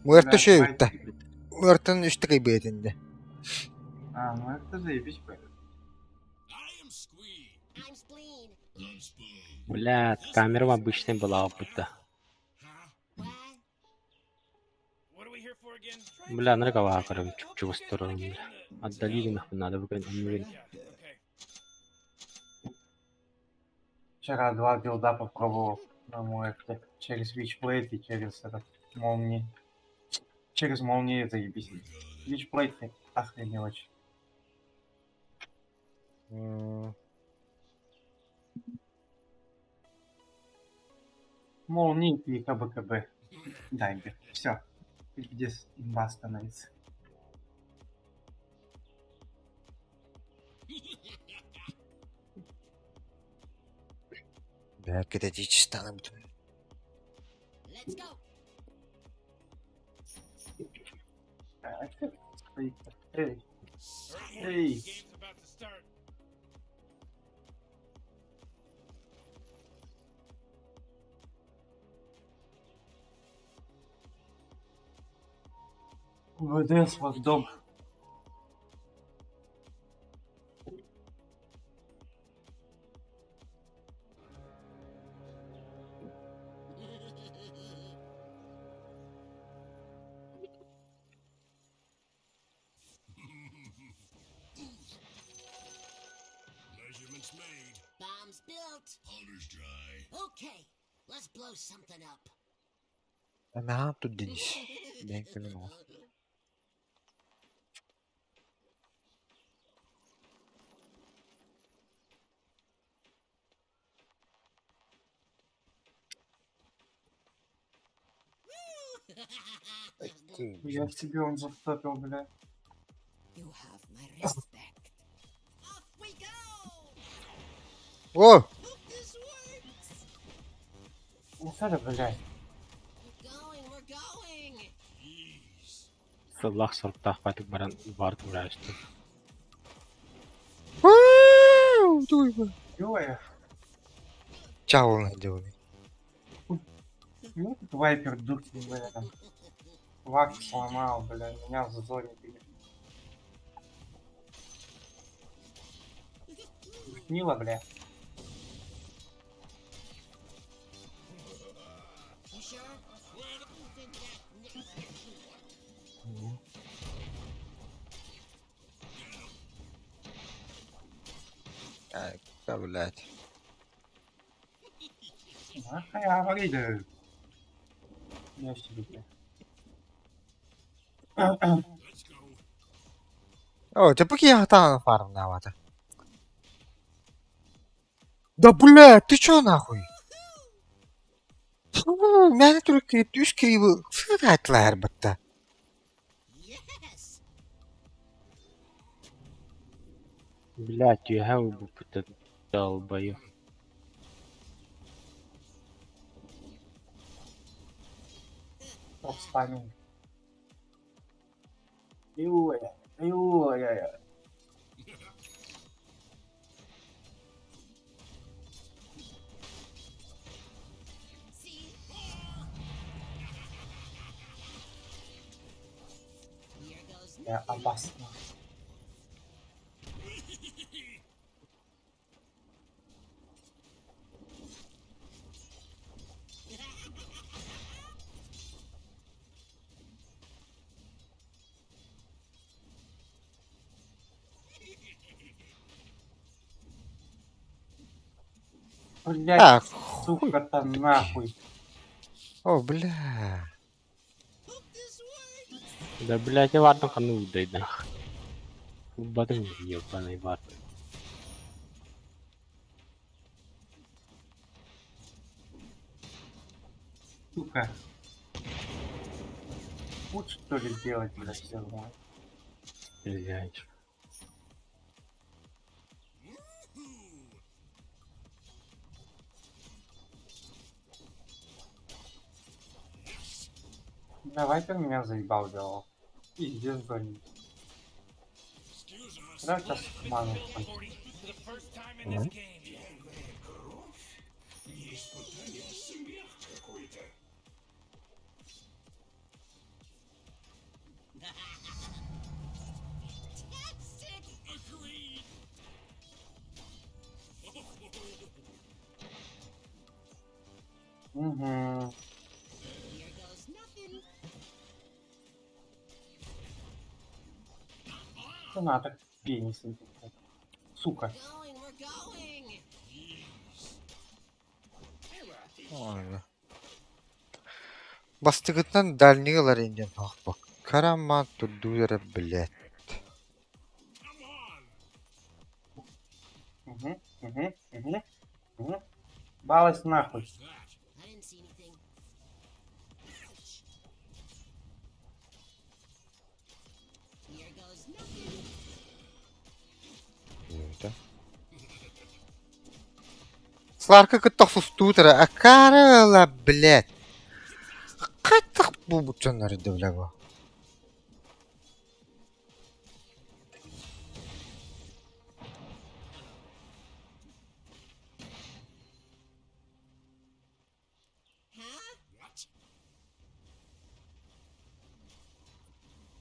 Муэрто Бля, үчүгэй давай. да. Муэртон үстэ кыйбыйатын А, ну это заебись, блядь. Бля, камера обычная была опыта. Бля, наркова көрөм чугас турарым бля. Отдали нахуй надо выгонять. Вчера два билда попробовал на Муэрте. Через Witchblade и через этот молнии. Через молнии заебись. Witchblade охренел очень. Молнии и КБКБ. Дайбер. Все. Пиздец, имба становится. Бля, катетически бүтүн. Так, Эй, эй. ВДС в дом. Наһаа тут Денис. Бэйэҥ кэлэн оҕо. Я в тебе он застопил, бля. О! Ну что это, блядь? Сыллах соруктаах байтык баран бар тураачты. Ё-моё. Чао, делай. Ну, этот вайпер дуркин, бля, там. Вак сломал, бля, меня в зоне Мило, бля. Да, блядь. Нахуй говорили. Я себе, бля. О, ты поки я там фарм навата. Да, блядь, ты чё нахуй? Фу, Мэне түрік үс криви фыратлар батта. Блять, я убупыта долбою. Топ спаминг. Ой, ой, ой. Я опасно. Блять, А, сука-то нахуй. О, бля. Да блять, я ладно хану дай нах. Батын ебаный ват. Сука. Путь что ли делать, блядь, всё равно. Блять. Да, вайпер меня заебал делал. Пиздец, блин. Давай сейчас ману кончится. Угу. Ну на, так пенис. Сука. Бастакытынан дальний ылар иннин Карамаан турдуу эрэ блядь Угу, угу, угу, угу. Балась нахуй. Сларка кытта охсустуут эрэ акаары ыла блядь Хайдах буолбут дьоннор да бля бу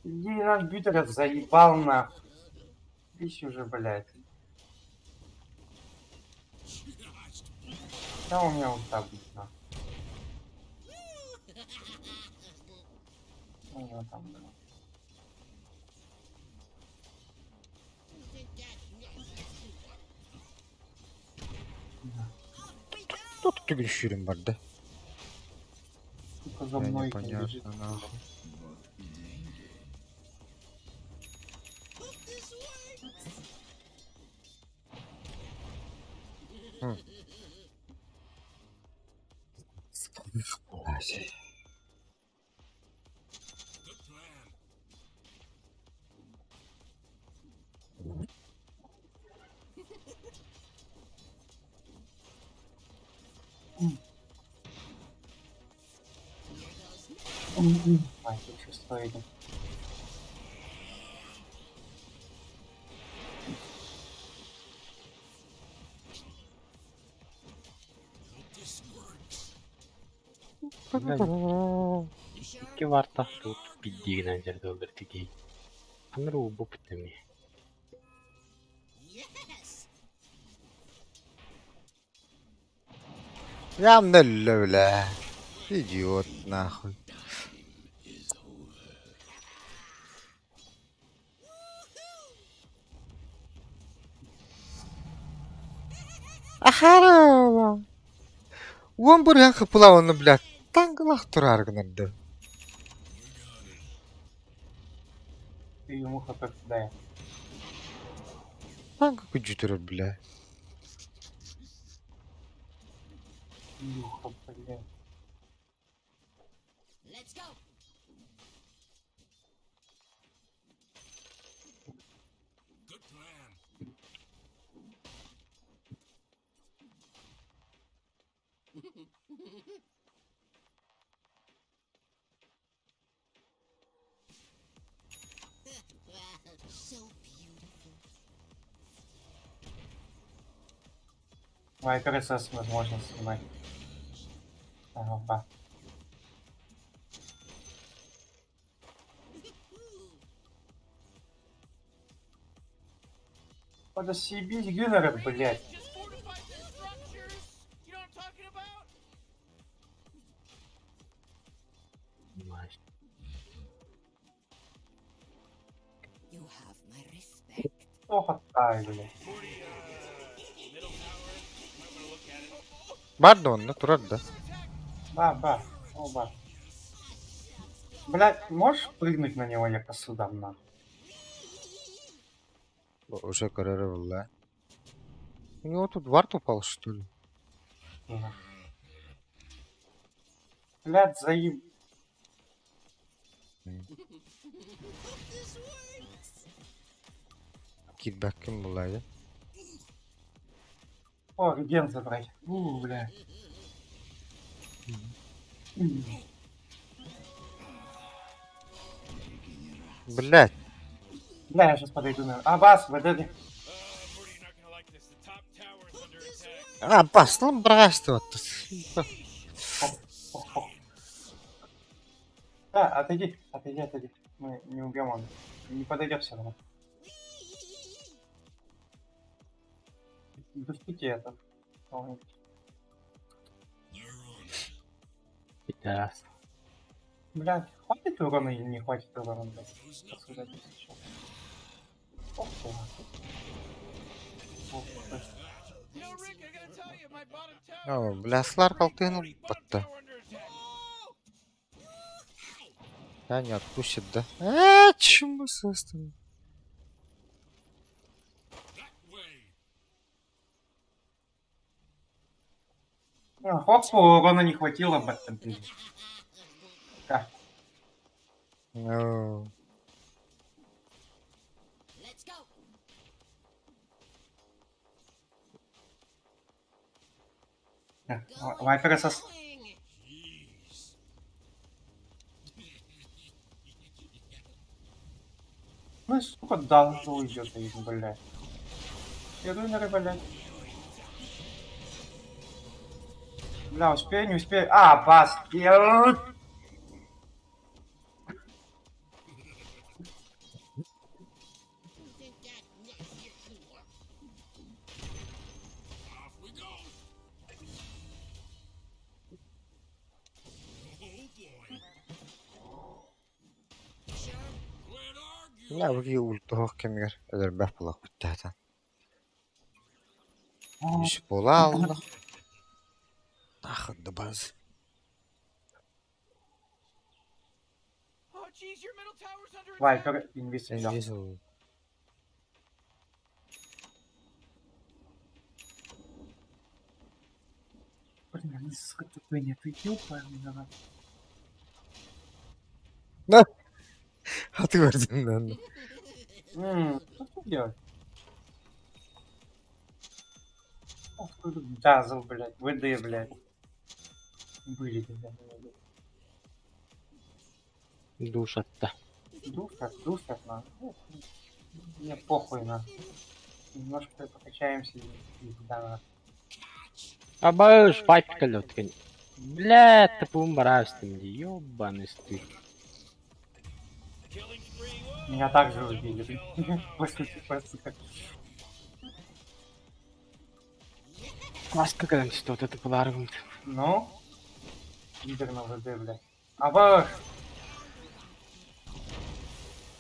Иди наш битер заебал нахуй. Вись уже, блядь. Да у меня вот так будет, нахуй. У него там было. Тут түгүрүшүүрүм барда. Сука, за Я мной бежит. непонятно нахуй. Блядь. Ай, тут шестой идет. Икки вартах тут пиддиинэн дьардыллар тигий. Аныр уубу бүтэмий. Явно бля. Идиот нахуй. Ахара. Уон бурган хыпыла оны бля. Тангылах турар гынарды. Ты ему хп дай. Танга күжүтүрөр бля. Илюха, блядь. Вайпер СС возможно снимать. Ага, ба. Да съебись, Гюннер, блядь. Мать. Плохо тай, блядь. Бар да онно турар да. Ба, ба, о, ба. Блядь, можешь прыгнуть на него, я косу дам на. Уже көрөрө булла. У него тут вард упал, что ли? Блядь, заеб... Кидбэккин булла О, реген забрать. У, бля. Блядь. Бля, я сейчас подойду на... Абас, вот это... А, баслым братство. Да, отойди, отойди, отойди. Мы не убьем он. Не подойдет все равно. Допустите это. Пидорас. Блядь, хватит урона или не хватит урона, блядь? Так сказать, если честно. Ох, ладно. Ох, блядь. О, бля, Сларк алтыһын ылбатта. Да не отпустит, да? А, чему собственно? А, Хоксу урона не хватило, блядь, блин. Да. Ну, Вайпера сос... Ну, сука, дал уйдет, блядь. Я думаю, блядь. Бля, успею, не успею. А, бас. Бля, бу киһи ультуһуох кэмигэр өлөрбөх буолуохпут таһытан. Үс буола аалла. Нахуй да баз. Вайпер инвиз взял. Инвиз Блин, они, сука, тупые, нет, ёбаный народ. А ты көрдүн Что ты делаешь? Ох, ты тут Дазл, блядь, ВД, блядь. Были, блядь. Душатта. Душат, душат, на. Мне похуй, на. Немножко покачаемся и да, на. Абыш, вайп кэллэ Бля, тупым бараастым дии, ёбаный стыд. Меня также убили. После сука. Класска кэлэн что вот это булааргын. Ну? Лидер на ВД, блядь. Абаш!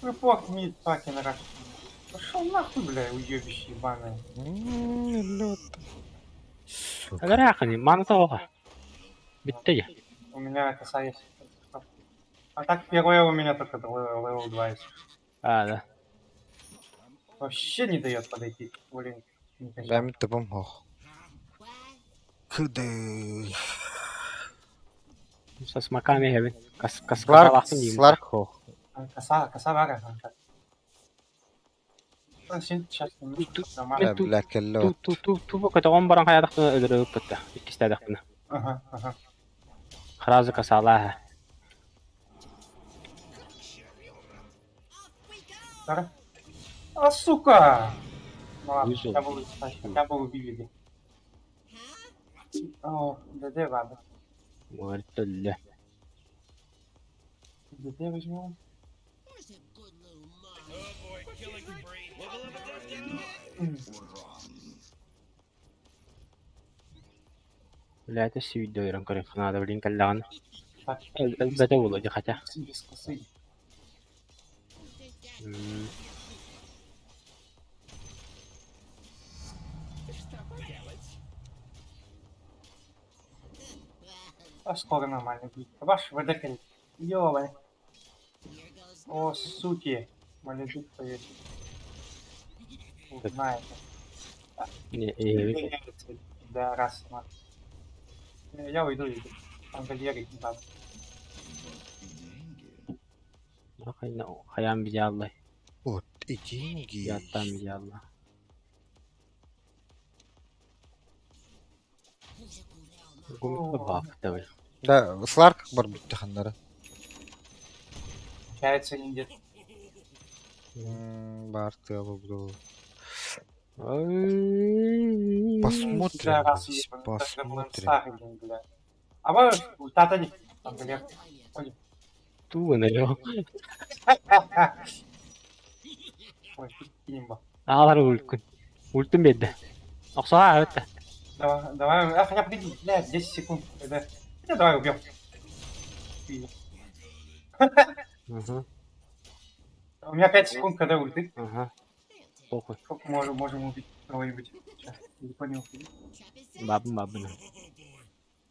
Report mid fucking rush. Пошел нахуй, бля, уебище ебаное. Лед. Сука. Агара мана тоҕо. Бүттэ дии. У меня коса есть. А так первое у меня только level 2 есть. А, да. Вообще не дает подойти. Блин, не качает. Бэм тупым хох. Куды. Со смоками хэбин. Кас кас Сларк, касалаахпын диим. Сларк хох. А, Коса, коса вара. Сейчас немножко Тут- нормально. Бля, бля, Ту кэллэ. ту ту ту көтөҕөн баран хайаатахтына өлөрөбүт иккистээдэхпинэ. Ага, ага. Сразу касалааһа. Вара. А, сука! Ну ладно, Выжил. хотя бы, хотя бы убили. О, ДД ладно. Муэртөллө. ДД возьмем. Бля, это сүйдө өрөн көрөн ханада билин кэллэҕин. Так, Элбэтэ буолуо дии хотя. без косы. М, А скоро нормально будет. Ваш ВД кэлл. Ёбаный. О, суки. Маледук повесит. Знаете. не, э, Да, раз, на. Я уйду, иду. Там галеры не надо. Хайаан билиаллай. Вот и деньги. Яттан билиалла. Гумка баахта Да, Сларк бар бүттэ ханнара. Получается, не где-то. Бар тыалы буду. Посмотрим. Посмотрим. Да, раз, здесь, ебаный, Посмотрим. Старый, блин, бля. А вы тата не... Там, бля. Ой. Туу нэрэ. Ой, кинем. Аалар ульткун. Ультун биэрдэ. Охсоҕо эбит Давай, давай, а хотя погоди, бля, 10 секунд. Да. Хотя давай убьем. Пиздец. Угу. У меня 5 секунд, когда ульты. Ага. Похуй. Сколько можем убить кого-нибудь? Сейчас, не понял. Бабын, бабын.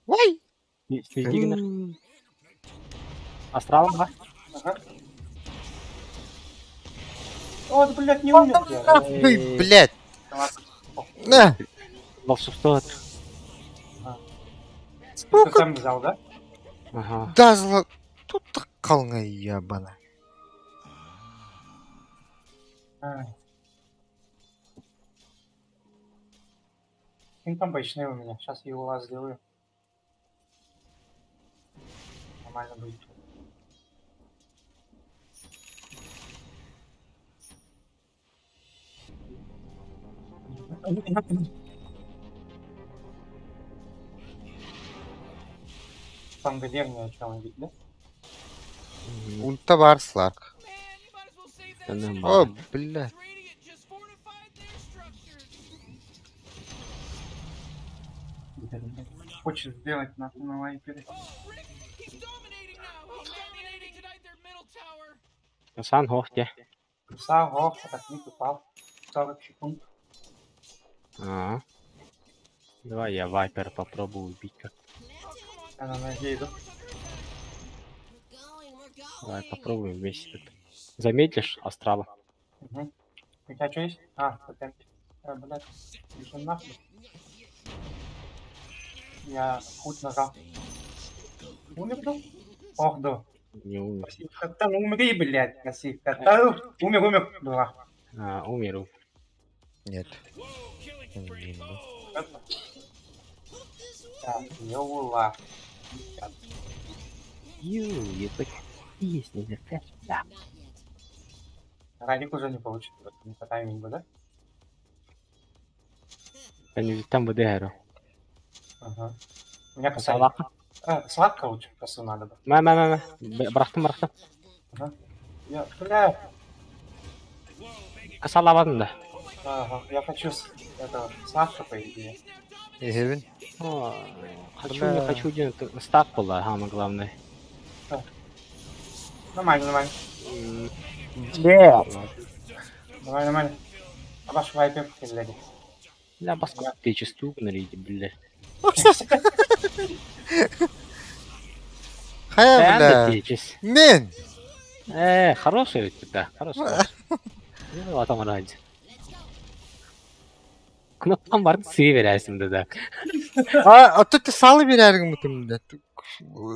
Ой! Следи, гынар. Астрал, ба? Ага. О, да, блядь, не умер. я. Нахуй, блядь! Ладно. На! Волшебство. Ты Сука, сам взял, да? Ага. дазла... Тут так қалыңа ебана. Ай. Кинь там обычный у меня. Сейчас я его вас сделаю. Нормально будет. Там где ни о чем ведь, да? Ульта бар Сларк. Тэнэн О, бар. блядь. Хочет сделать нахуй на вайпере. Сан хох те. Писал, ох, так не попал. 40 секунд. Ага. Давай я Вайпера попробую убить как. Я на ноге иду. Давай попробуем вместе тут. Замедлишь астрала? Угу. У тебя что есть? А, тотем. Блядь, бежим нахуй. Я хуй нажал. Умер, да? Ох, да. Не умер. Красивка, ну умри, блядь, красивка. Да, умер, умер. Два. А, умер. Умер. Нет. Не буду. Так, ёла. Ю, ебать. Есть, не Да. Радик уже не получит, вот, не по таймингу, да? Там, там ВДР. Ага. У меня косарь. Салаха. А, сладко лучше косу надо бы. Мә, мә, мә, мә. Бырахтым, бырахтым. Я, бля, Касалабадым да. ага, я хочу этого, сладко, по идее. Эһэбин. О, Хочу, не Бля. хочу, один стак была, самое главное. Нормально, нормально. Блядь. Нормально, нормально. А ваш вайпер, блядь. Бля, баску ты чистую нарidi, бля. Хайа, бля. Течес. Мен! Хороший у тебя, хороший. Ну, там ради. Кнопкам бар сыверясың да. А, а тут ты салы берәргің бүтін, блядь.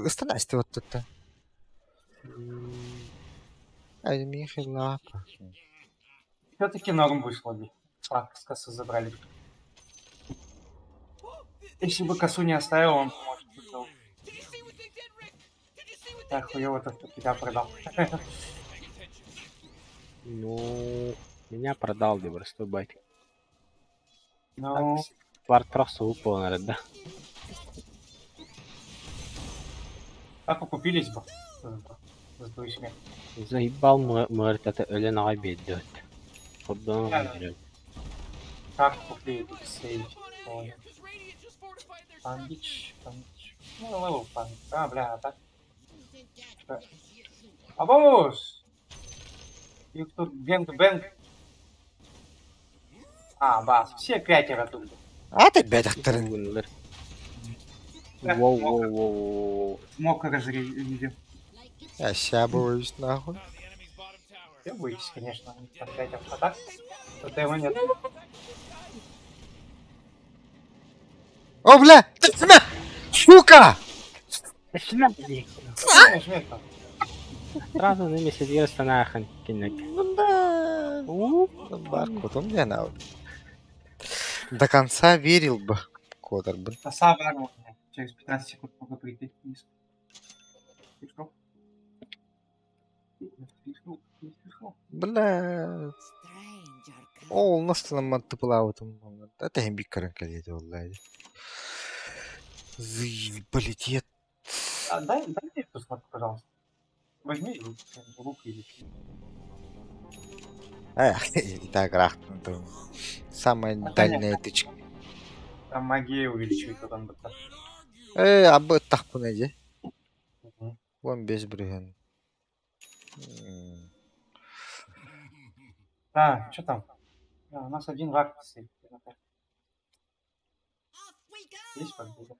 Ыстан әсті вот тут. Ай, Михаил, Все-таки норм вышло, би. Сладко с косы забрали. Если бы косу не оставил, он, может, выиграл. Так, хуёво, то, что тебя продал. Ну, меня продал Дебростой байт. Ну, Бар просто упал, наверное, да. так окупились бы. За твою смерть. Заебал мэрт, это өлен ағай бедет. Құрдан Да. ағай Так купили тут сейф. Понял. Пандич, пандич. Ну, левел пандич. А, бля, а так. Что? Абоз! Их тут гэнг-бэнг. А, бас, все пятеро тут. А ты бәдәқтірін. Воу, воу, воу, воу. Смог разрядил. Я ща боюсь, нахуй. Все боитесь, конечно, у них там пятеро. А так? Тотема нет. О, бля! Ты сюда! Сука! Жми там. Сразу ними сидел нахрен, кинек. Бля. Бар, потом я на. До конца верил бы. Котор бы. Коса варвар. Через 15 секунд могу прийти вниз. Пришел? Пришел, пришел. Бля. Ол настан тыпылабытым. Это хем бик каран каледи валлаhi. Заебалитет. А, дай, дай мне эту сладку, пожалуйста. Возьми лук, лук или что. Эх, и так рахтын. Самая дальняя тычка. Там магия увеличивает урон БТ. Э, абы тахпын эже. Мгм. 15%. А, что там? А, у нас один вард стоит. Есть вард?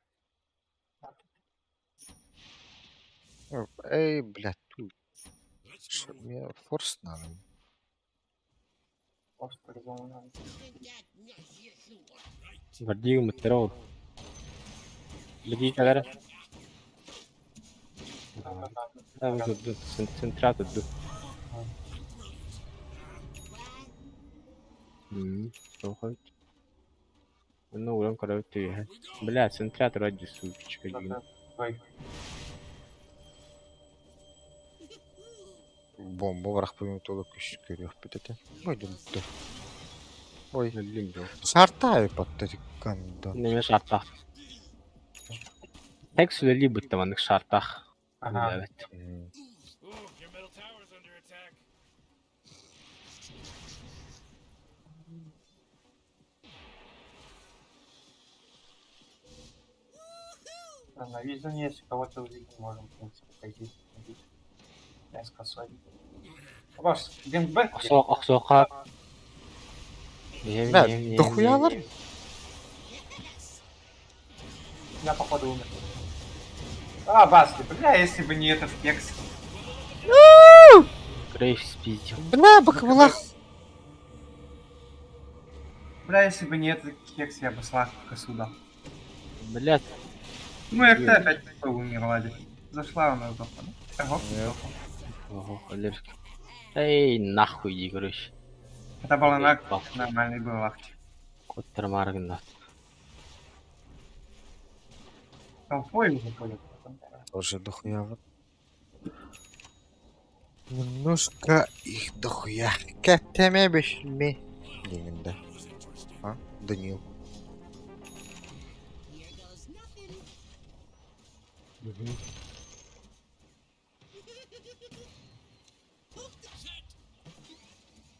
Эй, блядь, тут. Что, мне форс надо. Форс по-любому надо. Вардига материал. Беги кагара. Центрата ду. Тоҕой. Онно ууран көрөбүт түһэ. Бля, центрат ради сучка диин. Бомба бырахпытын тула күс көрүөхпүт этэ. Ой, дурда. Ой, Өллүм доо. сартаай патта гандон. Неме шартах. Текс үлэлии бытта маннык шартах. Ага. Үлэлээбэт. На визуне, если кого-то увидим, можем, в принципе, пойти. убить. Я с косой. Ваш, гэмбэк. Охсуох охсуохха. Бля, дохуялар? Я, походу, умер. А, Басли, бля, если бы не этот кекс. Грейв спиздил. Бля, бакабулах. Бля, если бы не этот кекс, я бы сладко косу дал. Блядь, Ну, я опять умер, Ладик. Зашла она сдохла. да? Ого, Нет. сдохла. Ого, Олежка. Эй, нахуй иди, короче. Это был нормальный был лахти. Коттер маргна. Толпой уже ходят. Тоже дохуя. вот. Немножко их дохуя. Кәттеме бешми. Дегенде. А? Данил.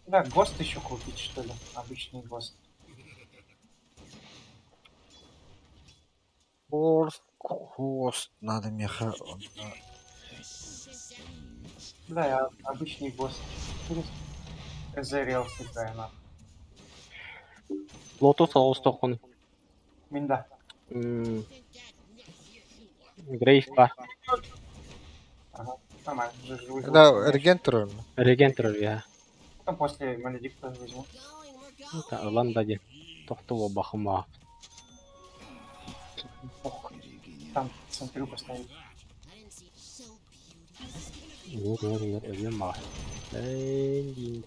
Да, ГОСТ еще купить, что ли? Обычный ГОСТ. Форс, хост. Надо меха. Да, я обычный ГОСТ. Эзериал сыграю на. Лотос оҕустоххун. Минда. Грейв па. Ага, нормально. Же- вызвал. Да, регентер. Регентер я. Потом после Маледикта возьму. Та ылан да диэн. Тохтуу бахыма. Ох, там центрю поставить. Өр өр өр өлүм баҕар. Эй, диин.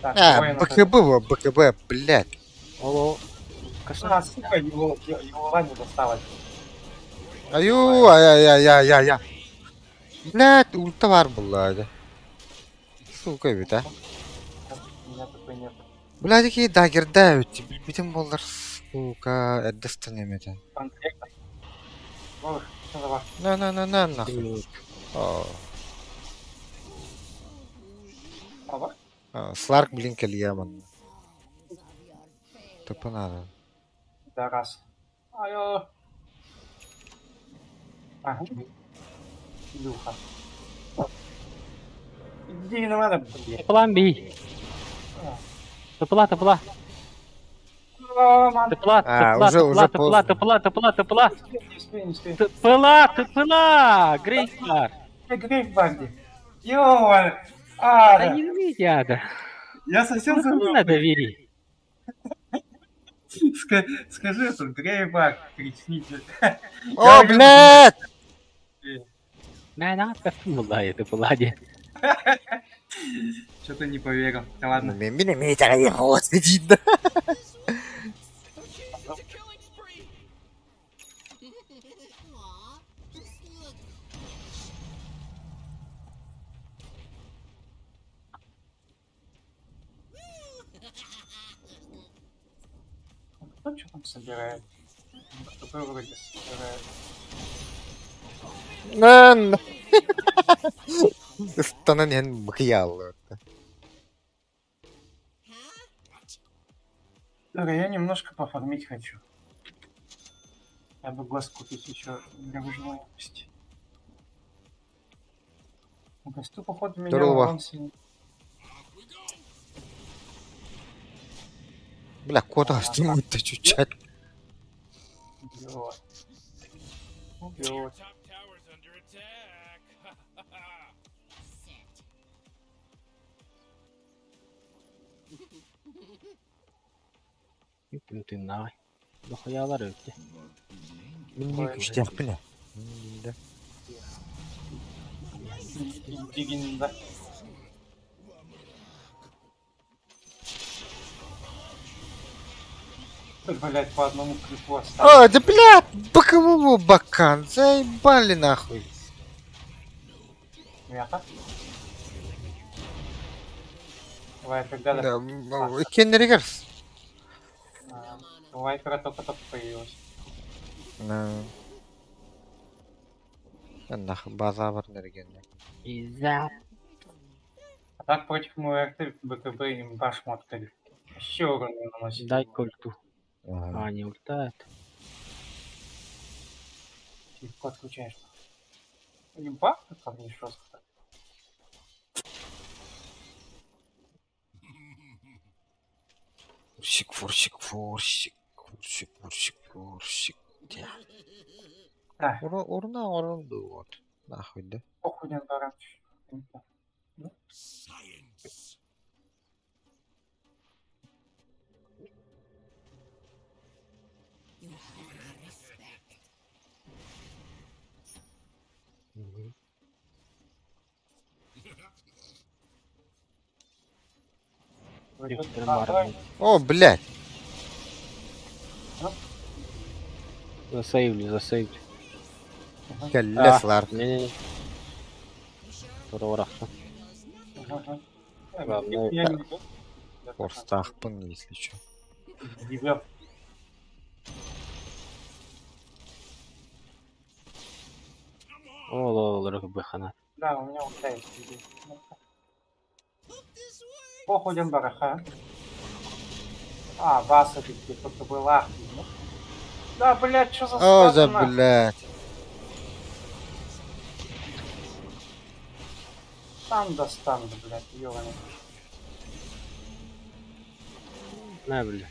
Так, А, воин БКБ, во, БКБ, блядь. Оло. А, сука, его, его лань не досталось. Аю, ай-яй-яй-яй-яй. Блядь, ульта бар была. Сука ведь, а. У меня такой нет. Блядь, какие дагер дают тебе. Бүтін болар, сука, әдістін емеді. Конкретно. Ох, что за ваш? На на на на нахуй. О, Ава? а, Сларк, блин, кальяман. Тупо надо. Да, раз. Айо. Ага. Илюха. Иди на надо, блядь. Тыпылаан бий. Тыпыла, тыпыла. А, ман. Тыпыла, А, тыпыла, уже- тыпыла, уже тыпыла, поздно. тыпыла, тыпыла, тыпыла. Не успею, не успею. Тыпыла, тыпыла! Грейв бар. Я Грейв Барди. Йоу, а, Да да. не надо. Я совсем забыл. Надо вери. Скажи это, Грейв Бард, кричните. О, блядь! Мэ надо тыпыла, тыпыла диэн. Что-то не поверил. Да ладно. Мен мен мен да. Кто что там собирает? Кто вроде собирает. Нан. Ыстанан ен мыкыялы. Так, я немножко пофармить хочу. Я бы глаз купить еще для выживаемости. Госту, походу, меня Здорово. урон сильно. Бля, куда ты чуть-чуть. Убьет. Убьет. Ким тыыннааҕый? Дохуйалар эбит. Мин күстээхпин ээ. Дигинда. Блять, по одному крюку осталось. О, да блядь, бокового бакан, заебали нахуй. Мяха. Вайпер, да, Да, Кеннеригер. У Вайпера только-только появилась. Нахуй база бар нергенде. Иза. А так против МРТ, БКБ имба шмоткали. Вообще урон не наносит. Дай кольту. А, не улетает. Легко отключаешь. Имба? Как не жестко. Фурсик, фурсик, фурсик, фурсик, фурсик, фурсик. Да. Урна, урон вот. Нахуй, да? Похуй не баран. О, блядь. Засейвли, засейвли. Кэллэ Сларк. Не-не-не. Тура Главное, Форстахпын, если чё. Ебёт. О, лол, рыхбыхана. Да, у меня ульта есть. Похуй бараха. А, Васа только была. Да, блядь, что за О, да, скотина? блядь. Сам достану, блядь, ёбаный. На, бля.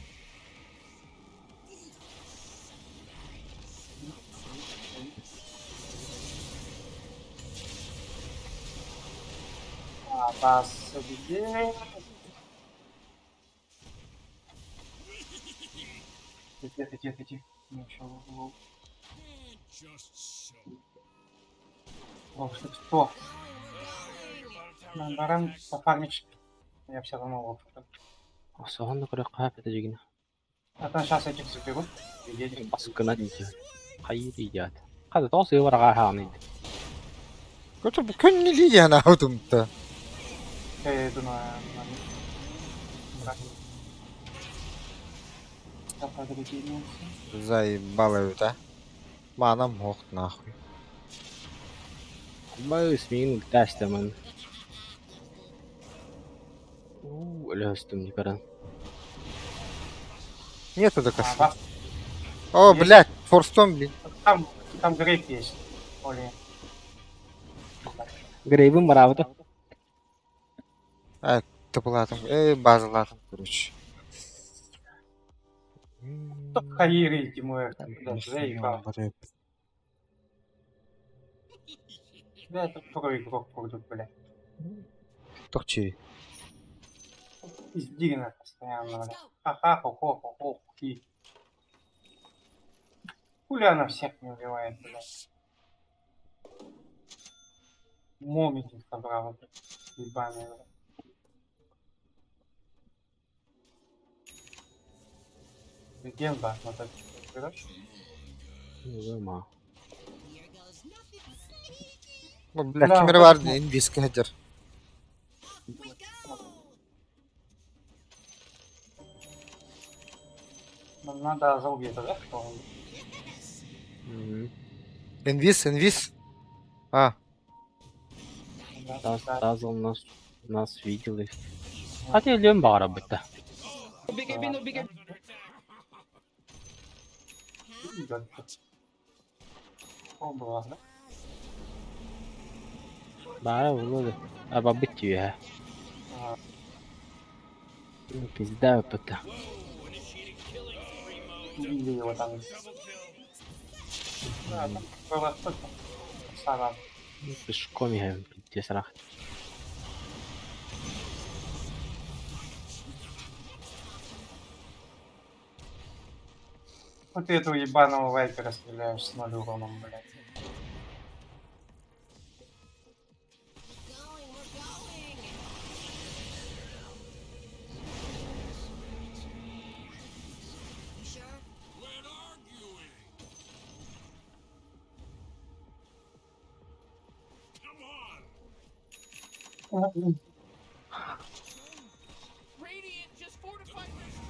А, Васа, где? Тихо, тихо, тихо. Ну, еще Волшебство. Баран пофармить. Я все равно волшебство. Соһон көрө хаапета дьигин. А то сейчас этих заберут. Едем. Баскына дии. Хайы дият. Хада тоос ыварга хааны. Көтө бу күн нили яна аудумта. Я иду на... на... Заебало это. Манам хох нахуй. Бай смин тестаман. У, өлөстүм никаран. Нету доказательств. А, О, блядь, форстом, блин. Там, там грейп есть. Оли. Грейбин барабыта. А, тыплатым, эй, базалатым, короче. Хаири, Тимур, блядь, заебал. Бля, это второй игрок курдук, блядь. Тохчи. Издигна постоянно, блядь. Ха-ха, хо-хо, хо-хо, хи. Хули она всех не убивает, блядь. Момики собрала, блядь. Ебаная, блядь. Легенда, вот это берешь? Ма. Ну, бля, Да, кемер вот бар, это инвиска хедер. Нам надо Азал где-то, да? Инвиз, инвиз. А, Да, да. Тазыл нас нас видел. Хати лем барабыта. Да. Ол была, да? Баара буолуо да. Абабыт түөһэ. А, Пизда опыта. Убили его там. Да, там было кто-то. Саран. Пешком иһэбин пиздец рах. Вот ты этого ебаного вайпера стреляешь с ноль уроном, блядь.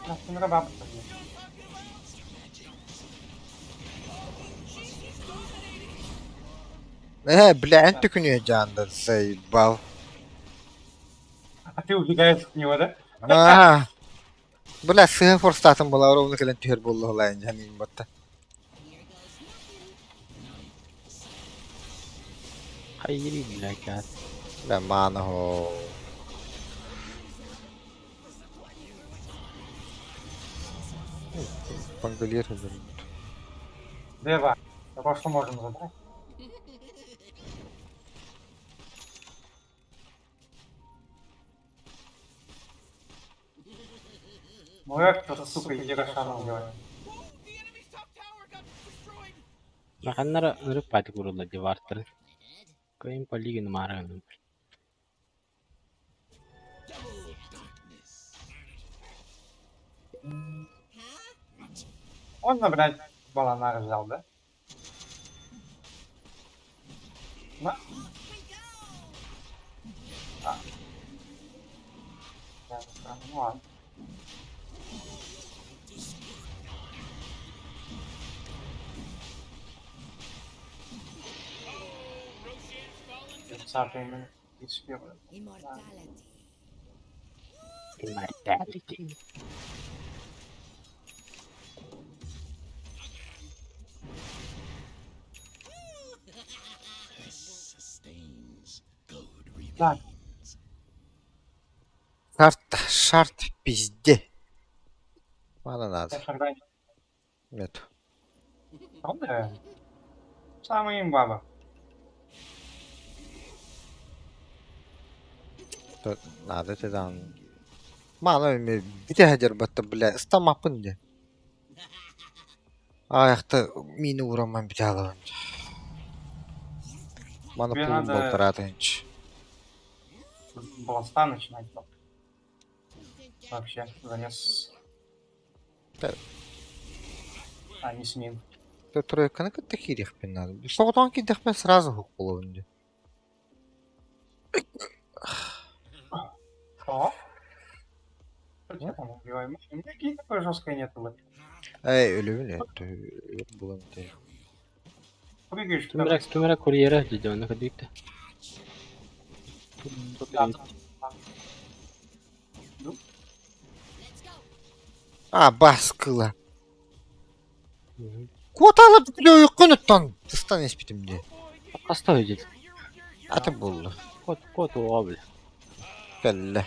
Нахуй раба Э, бля, эн түкүнүө дьаанда заебал. А ты убегаешь от него, да? Аа. Бля, сыһа форстатын була ровно кэлэн түһэр буолла дьаныйым батта. Хайри блядь. Бля, маана хоо. Пангалер Дева. Того, что можем забрать. Ну это, сука, иди Рошана убивай. Маханнара ырык патик урулла дивартыр. Кыйын полигин маарыгын. Можно, блядь, Баланар взял, да? На. А. Я не знаю, ну ладно. Именно. Immortality. Так, Шарт, шарт в пизде. Мана надо. Нет. Правда? Самый имба. Надо ты там. Мана ми бите хадер батта бля. Стамапын де. Аяқта мені ураман бите аламын. Мана пулым надо-. С Бласта начинать. Вообще, залез. Да. А, не с ним. Тройканы кытта киирихпин надо. Соҕотоон киирдэхпин сразу хук буолабын дии. О! Что тебя там убиваем? У меня какие такой жесткой нету. вот. Эй, өлүбүн булан те. Прыгаешь, Түмэрэ түмэрэ курьера диде оны кадыкта. Да. А, баскыла. Куотала күлө тыстан эспитим ди. Кастой дед. Аты булду. Кот кот оға бля. Кэллэ.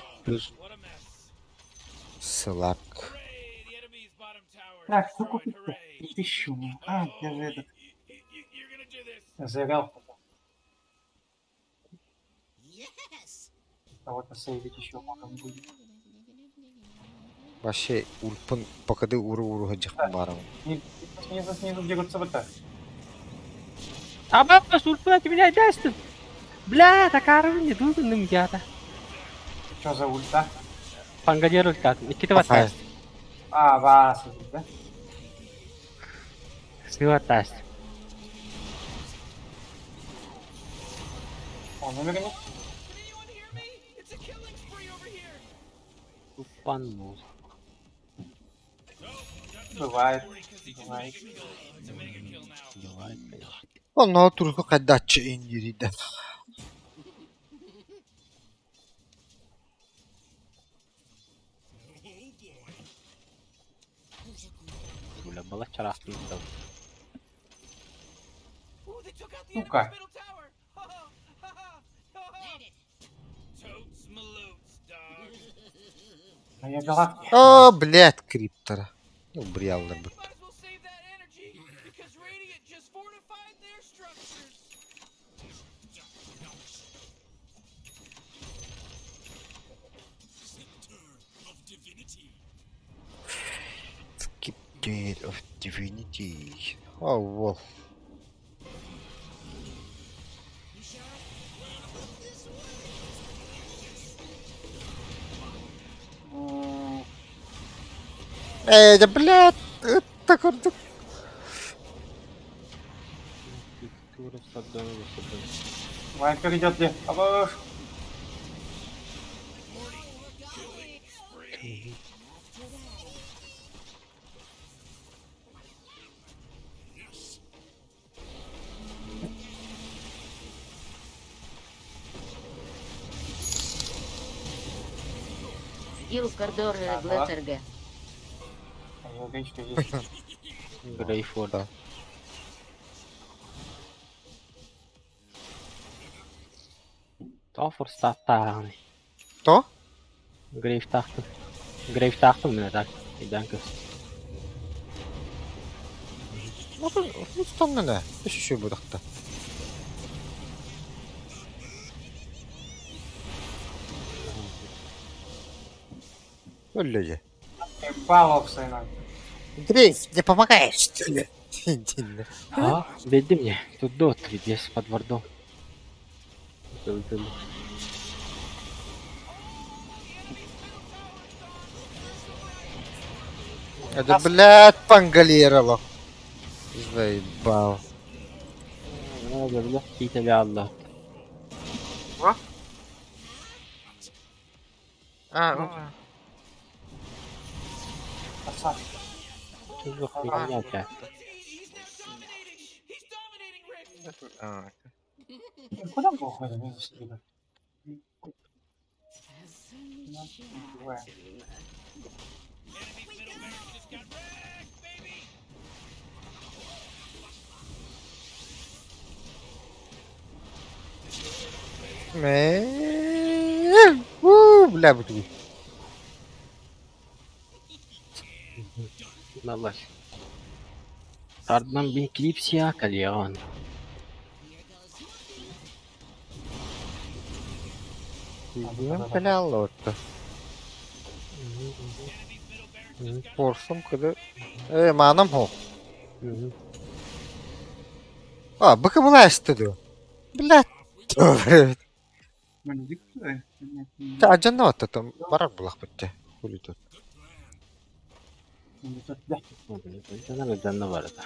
Сылак. Так, что купить-то? 1000. А, я же этот... Заявлял. Кого-то сейвить еще можем будет. Вообще ульпын покады уру-уру хаджахпын барам. Снизу, снизу дерутся вот так. А баба ульпа меня даст. Бля, такая не дудным я-то. Что за ульта? Пангадер ультат. Никита ватаст. А, вас, да? Сыватаст. Он умер нет? Тупанул. Бывает. Бывает. Бывает, конечно. Онно турку кайдаччы индириде. Бля, была чарахтын. Сука. А я дала. О, блядь, криптора. Ну, бриаллар бут. Skip of Divinity. Oh, well. Э, да, блядь, это курдук. Вайпер идет ли? Абаш. Скилл кордор Ага. РГ. А я речка есть. Грейфорд. Да. Тоҕо форстааттааҕыный? То? Грейфтаахпын. Грейфтаахпын мин так. Өйдөөн көр. Ну, ну, Еще будахта. Өллөже. Баловся нам. Грейс, не помогаешь, что ли? А? Беди мне. Тут до три без под вардом. Это, блядь, пангалировало. Заебал. Киитэлэ алла. А, ну. Отца. Чужих хуйня, бля. А, Куда мы уходим из стрима? Мэ. У, бля, бутуй. Налас. Тардынан бин клипсия кальян. Бля, лотто. Порсом когда... Манам хо. А, быка была что Бля. Ажанна там барар булах битте. Хули тут. Жанна бар это.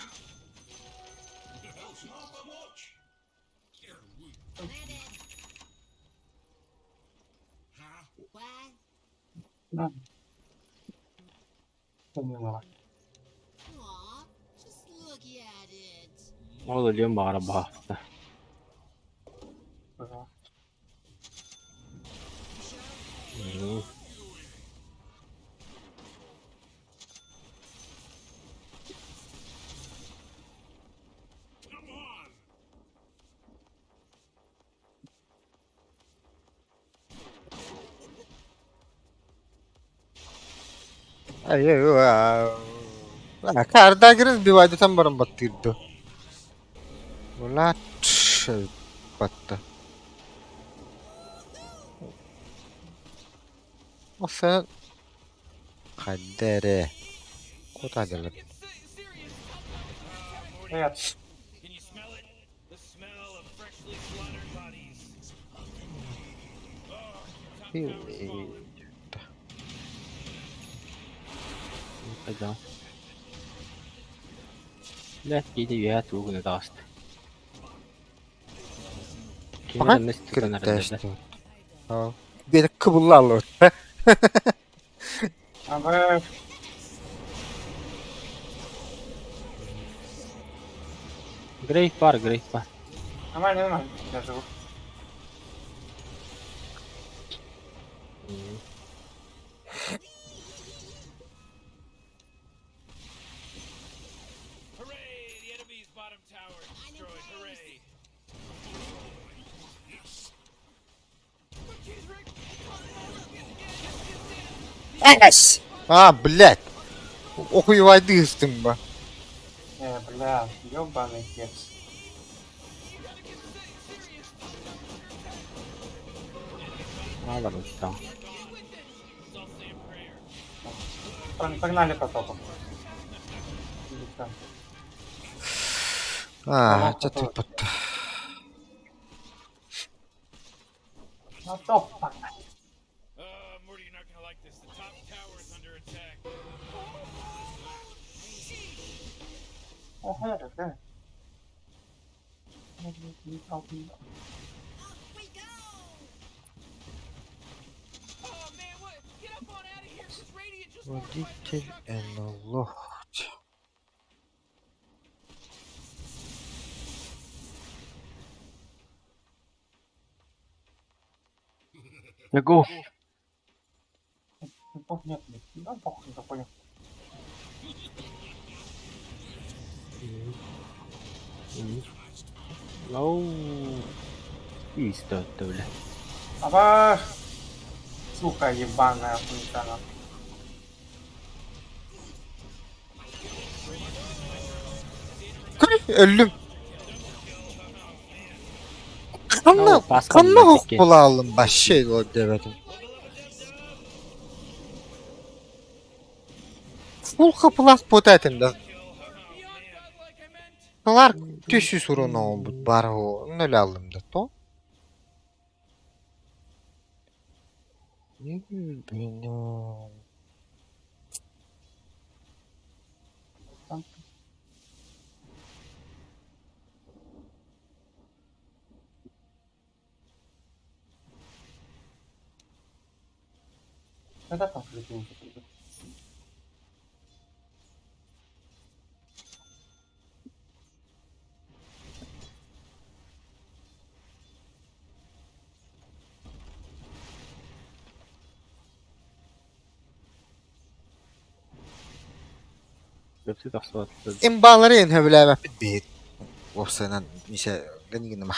Поняла. Ол өлүөн баҕара баҕаста. Ай, Кардагер сбивайды там баран баттырды. Ула батта. Оса кадере. Куда делать? Привет. Пойдем. Блядь, киити үөһэ тугуна таҕыста. Пока Кимин тутан эрэллэр. Бери кыбыллалар. Ага. Грейв бар, грейв бар. Нормально, нормально. Я живу. Эс! А, блядь! Охуевайды ыстым ба. Бля, ёбаный кекс. Аалар устаҕа. Погнали по топу. Или что? А, чэ тыыппат. На топ погнали. Ого, да. Водитель НЛО. Бегу. Бог нет, нет. Да, похуй, не понял. Оу. Исто бля. Аба! Сука ебаная хуйта нахуй. Өллүм. Ханна, ханна хохпулаалым вообще диэбэтим. Фул хапылаас буота этим да. Кларк түс урун оҥорбут баар нөл аллым да то. Когда там филиппинцы придут? Löpsü тахсыбат. Имбалары сөбүлээбэппит биһиги уопсайынан миисэ гынньыгыныма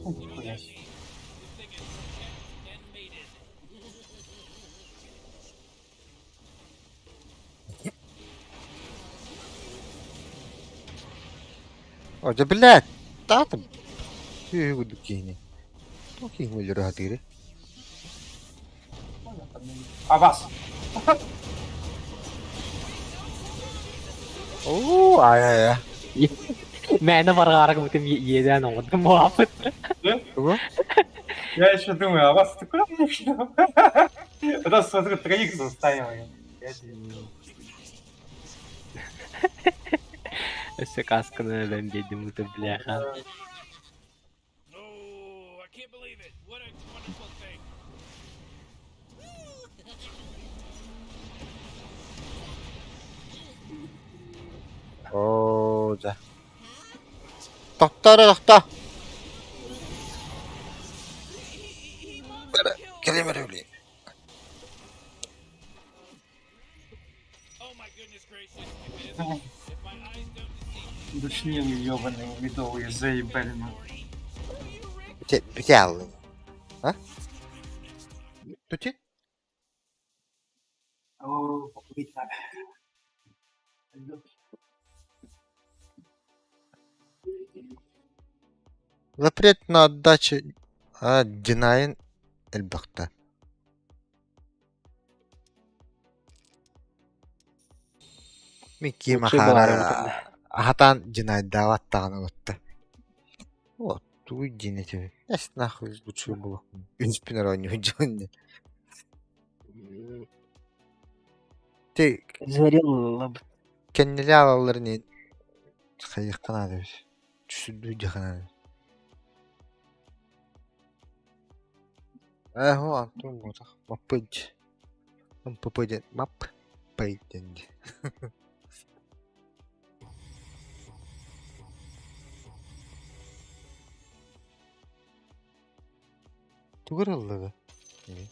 Нихуя себе. О, дьэ блядь, таатым сүөһү курдук киһини. Туох киһи өлөрө сатыырый? А вас? Оо, ай-ай-ай. Мээнэ барҕаарак бутым иэдээн оҥордум буолааппыт. Тугу? Я еще думаю, а вас ты куда мне Потом смотрю, троих заставил. Я тебе- Өссө касканы өлөн биэрдим буту бляха. Оо, дьэ. Тохтоо эрэ, тохтоо. Кэлиим эрэ билигин. Душнилы ебаные медовые заебали нахуй. Бүтэ бүтэ ааллыҥ. А? Тути? О, покурить надо. Запрет на отдачу а, динайын элбэхтэ. Мин киим Лучше ахаара баҕарабытын. аһатаан динайдаабат даҕаны батта. Вот, тугуй диэн этибин. Эс нахуй лучше буолуохпун. Үспүн эрэ оонньуу дьон. Ти Зареллабыт. кэннилэ аалалларын иһин хайыахха наада эбит. Түсүрдүү диэххэ наада. Ээ, о, Антон буотах. Маппыдь. МПП диэн мап пэй диэн дии. Тугу ырыллыга? Ай.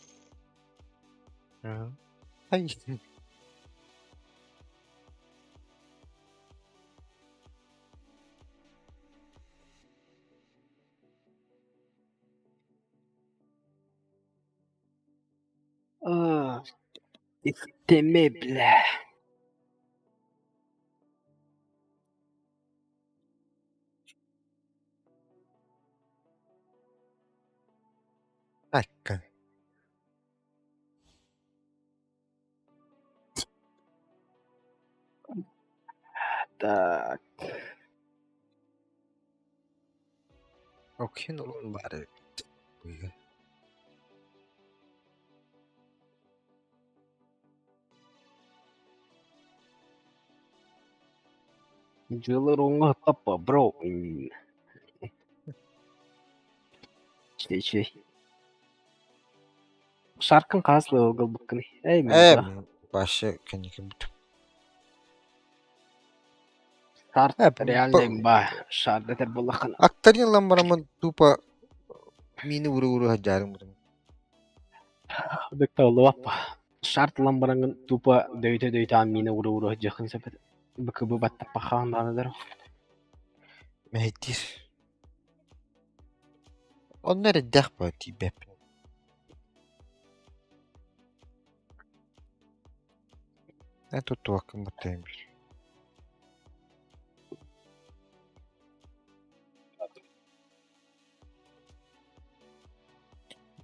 А, Истеме, бля. Айка. Так. Окин улун баар эбит. Быга. Дьыала папа, бро. Чей-чей. Шаркын хас левел ылбыккыный? Эй, Ээ, мин вообще кэнники бут. Шарт Э, реально имба. Шард этэр буоллаххына. Актарин ылан бараммын тупо миини уру-уру сылдьаарым бутум. Быкталлыбаппа. Шарт ылан бараҥҥын тупо дөйүтэ-дөйүтэ миинэ ура-ура сылдьыаххын сөп этэ. БКБ баттаппаххаан даҕаны Мэһэйдиир. Онно эрэйдээх баа тиийбэппин. Эн туттубаккын баттайым биир.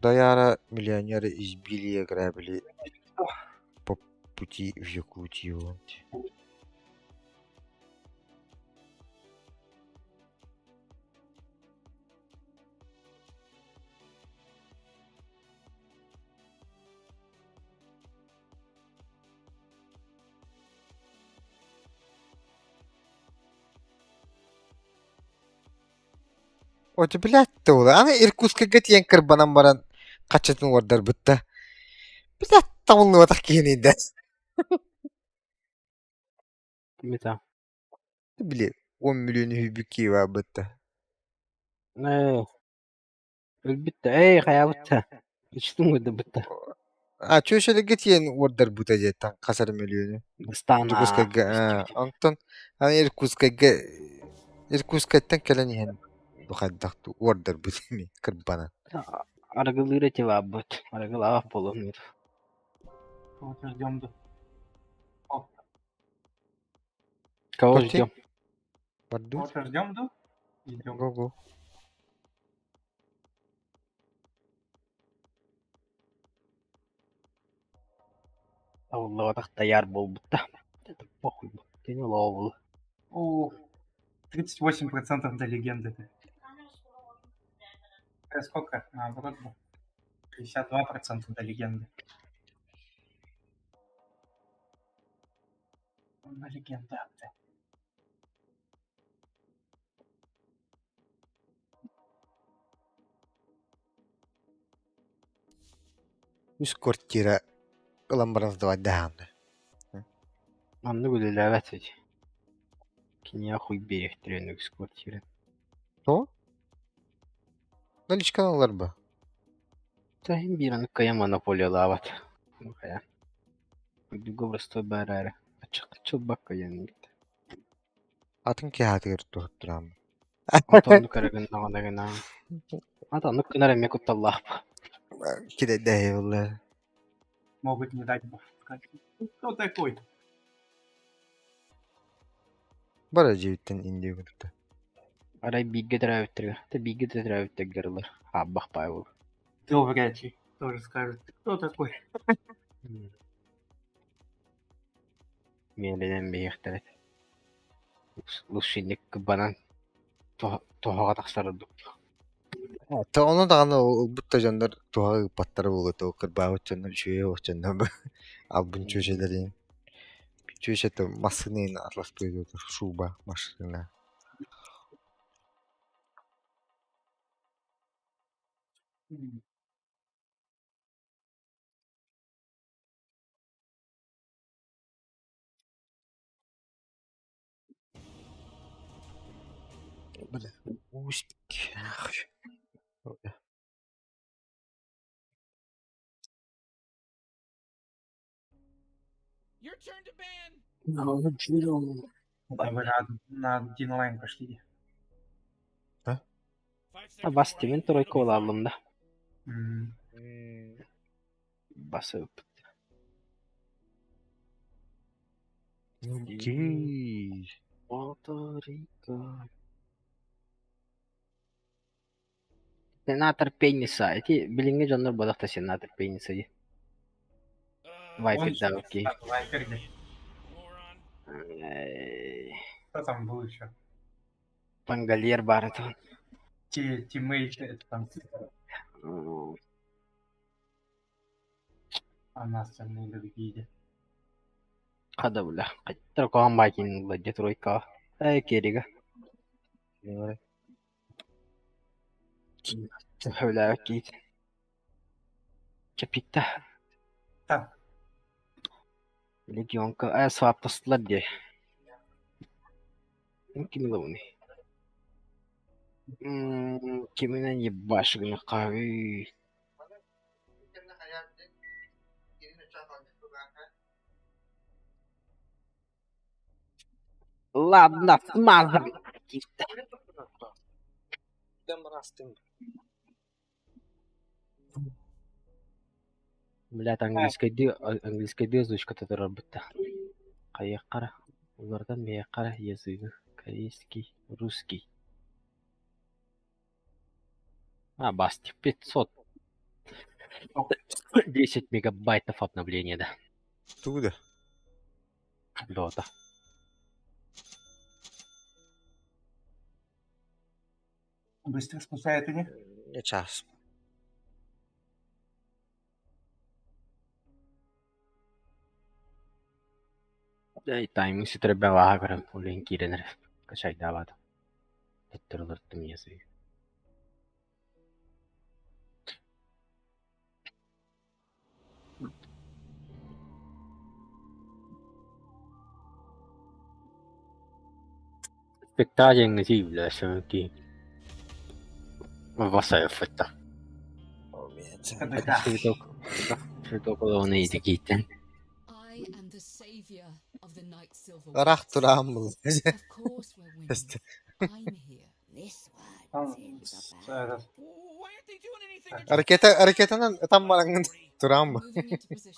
Даяра миллионеры избили и ограбили по пути в Якутию. Ото блядь туола. Аны Иркутскайга тиийэн кырбанан баран хаччытын уордарбытта. Блядь табыллыбатах киһини да. Мета. Били 10 миллион үһүйбүт киһи баабытта. Ээ, өлбүттэ. Эй, хайаабытта. Ичтин уйдубутта. А чүөчэлэргэ тиийэн уордарбыта диэттэн хас эрэ мөлүйүөнү. Бастаан Дьокуускайга онтон аны Иркутскайга Иркутскайтан кэлэн иһэн бу хайдах уордарбыт ини кырбанан. Арыгылыыр эти баабыт. Арыгылаах буолуон Вот ждем да. О, Кого Окей. ждем? Барду. вот ждем да. Идем. Го-го. Табыллыбатах даяр буолбутта. Это похуй. Кини лообул. О, 38% до легенды. Сколько? Наоборот, было. 52% до легенды. На легенда. Үс квартира ылан баран сдавать даһааны. Маннык үлэлээбэт ведь. Киниэхэ хуй биэриэхтэрин үгүс квартира. То? Наличканы ылар ба? Та биир аны кыайан монополиялаабат. Хайа. Үрдүгү простой баар эрэ. Аччык кыайан. Атын киһи аатыгар туһуттурааммын. Онтон көрө гыннаҕына гына. Ата оннук гынар эмиэ кутталлаах. Кирэйдээһи буолла. Могут не дать бы. Сказать, «Ты Кто такой? Бара дьиэбиттэн Индия кытта. Арай бииргэ төрөөбүттэргэ. Та бииргэ төрөөбүттэргэр ылар. Хаабах баай буолар. Ты вряд ли. Тоже скажет, ты кто такой? Миэлинэн биһиэхтэрэ. Лучшинник кыбанан туһаҕа тахсар ордук. То ону даҕаны ылбыт да дьоннор туһаҕа ыыппаттара буолуо, то кырбаабыт дьоннор үчүгэй дьоннор албын чүөчэлэрин. Чуть это массыына атласпыт шуба машина. Бля, устик. А вы на Динлайн пошли. А Бастивен тройка аллым да. М, Басып. Окей. Пуэрто-Рико. Сенатор Пениса. Эти билиҥҥи дьоннор буолахта сенатор Пениса дии. Он Вайпер да, окей. Да, Вайпер где? Эй, Кто там был еще? Пангольер баар этэ. Тиммейт, это там, а на остальные другие. Хада бля. Хаттар кохан бакин ладья тройка. Эй, керига. Төһөлөөх киит. Чапикта. Так. Легионка сваптастылар дии. Ким ылабыный? Киминэн ебашь гыныххаый. Ладно, смазан. Блядь, английскайдыы озвучката турарбыт да. Хайыаххара, уларытан биһиэххэ языгы, корейский, русский. А, Бастик, 500. 10 мегабайтов обновления, да. Туда. Дота. Быстро спасает или? Не час. Эй, тайминг ситэрбэ көрөн, улин киирэн эрэ. Качайдаабат. Төттөрү язык. Спектакль бля, все-таки. Васаев это. КДК. Кииттен. Ыраах тураан был. Там этот, Ракета, ракетанан там бараңын тураан был.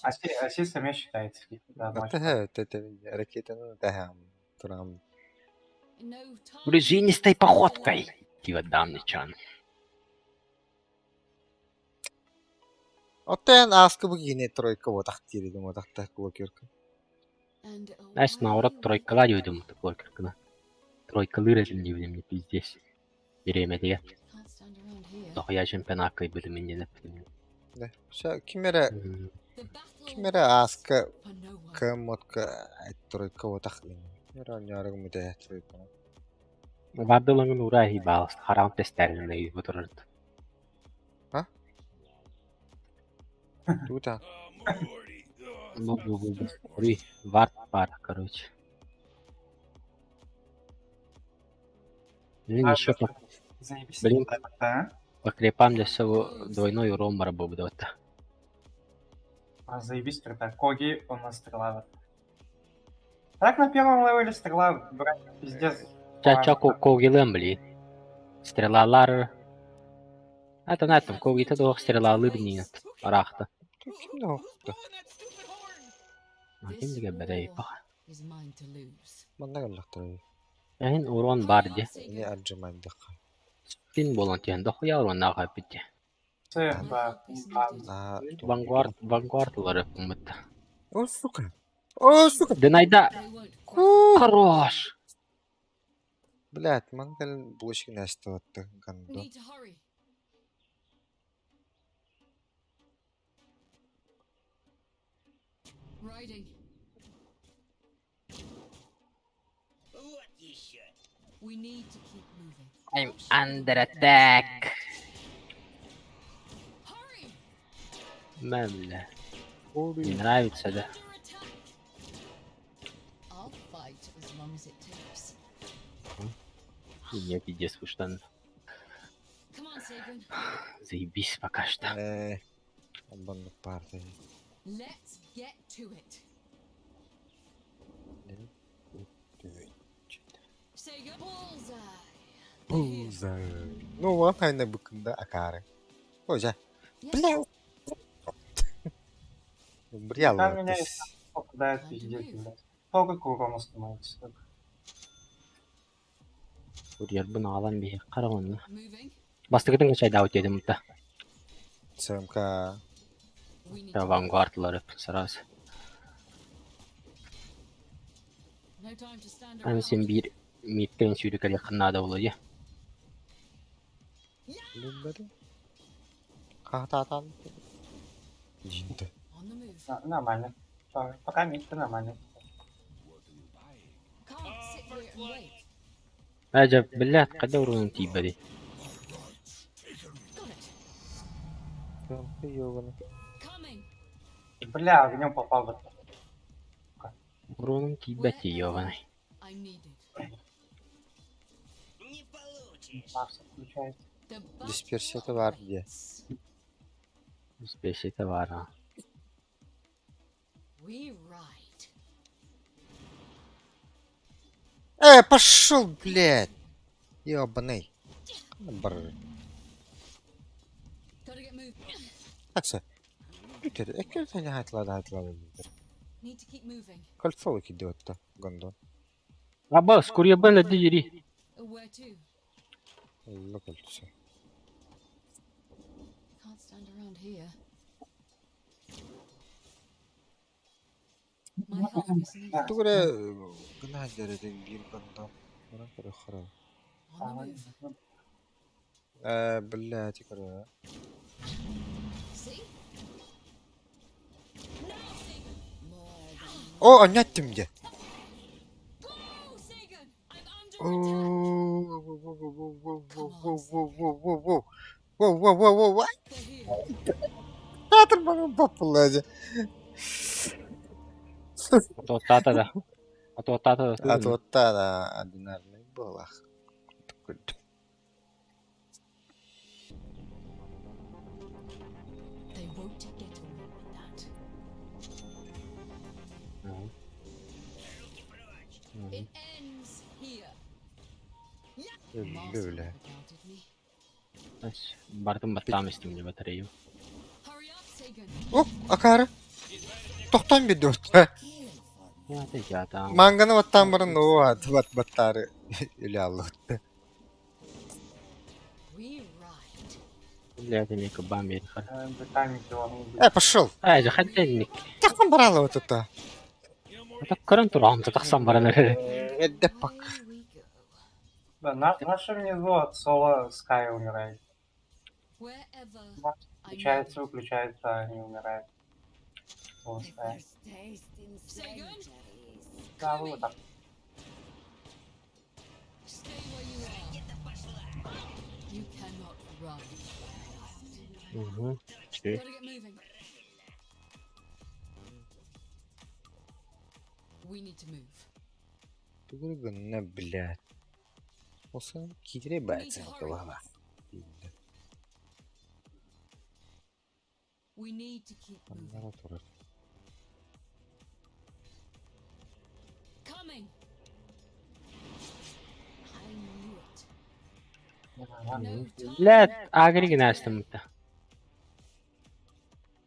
ассистами считается. Да, матч. Ракетанан таһаам тураан. Пружинистой походкой. Тива дамничан. Оттон ааскы бу киһини тройка буотах диир буотахта кулакерка. Знаешь, наоборот, тройкалар дьүдүм кулакеркына. Тройкалыр этин диибин мне пиздец. Бириэмэтигэр. Дохуя чемпионакка били миннен. Да. Ким эрэ ааска кыаммотка тройка буотах диэн. Эрэ ньаарыгым үтэ тройка. Бардылаңын урааһи баалас харам тестәрин бутурарт. Тута. Бу бу бу бу. Ури вард бар, короче. Блин, А, еще по, Заебись. Блин. Да? по крипам для всего двойной урон барабы. А, заебись тогда. Коги у нас стрела. Вот. Так на первом левеле стрела брать пиздец. Ча-ча когилем, блин. Стрелалар. Это на этом когита двух стрелалыр нет. Арахта. Ким да охта. Ким деген бәрей пах. Манна галлахтар. Яхин урон бар ди. Не арджымандык. Спин болон тиен дохуя урон нага битти. Ц, Б, А. А, Вангуард, вангуардлары кыммытта. О, сука. О, сука. Динайда Ку. хорош. Блядь, мангал булышик нэсте батты гандо. I'm under attack. Бля. Не нравится, да? Нет, иди штан. Заебись пока что. Оннук баар. Bullseye. Ну, вот хайна быкында акары. Ой, бля. Брял. Там меня попадает пиздец, блядь. Сколько урона становится? Так. Курьербын аҕалан биһи хараҕынна. Бастакытын чайдаабыт диэтим да. СМК. Авангардлары сразу. Аны син биир мииттэн сүүрүкэлиэххин наада буолуо дии. Хататан. Динте. Нормально. Пока мид нормально. Ажа, блядь, қайда урунун тиийбэдий? Бля, огнем попал в это. Урунун тиийбэти, ёбаный. Марс отключается. Дисперсия бар где? Дисперсия бар, а. Пошел, блядь! Ёбаный. Бар. Акса. Бүтер, эккер хатлады хатлады. Кольцо кидет-то, гондон. Абас, курьербен дири. Алла кольцо. Тугре гына дәрәдән бир гондон. Мына көрө хара. Блядь, көрө. О, аняттым де. Воу, воу, воу, воу, воу, воу, воу, воу, воу, воу, воу, воу, воу. Атыр бана бапылады. Атуоттаата да. Атуоттаата да. Атуоттаата одинарный буолах. Өллө. Бартын баттаам истим батарею. Оп, акары. Тохтон бирди Ята ята. Манганы баттан барын оо бат баттары үле аллы. Бля, ты кабам бери. Пошел. Ай, же хотельник. Тахсан баралы вот это. Это көрөн турам, тахсан баран эрэ. Эдде пак. Да, наша внизу от соло Скай умирает. Включается, выключается, а не умирает. Соло Скай. Да, вот так. Угу. Тугургынна, блядь. Осын кидре бәтсен кылала. Аннара турар. Блядь, агри гинастым.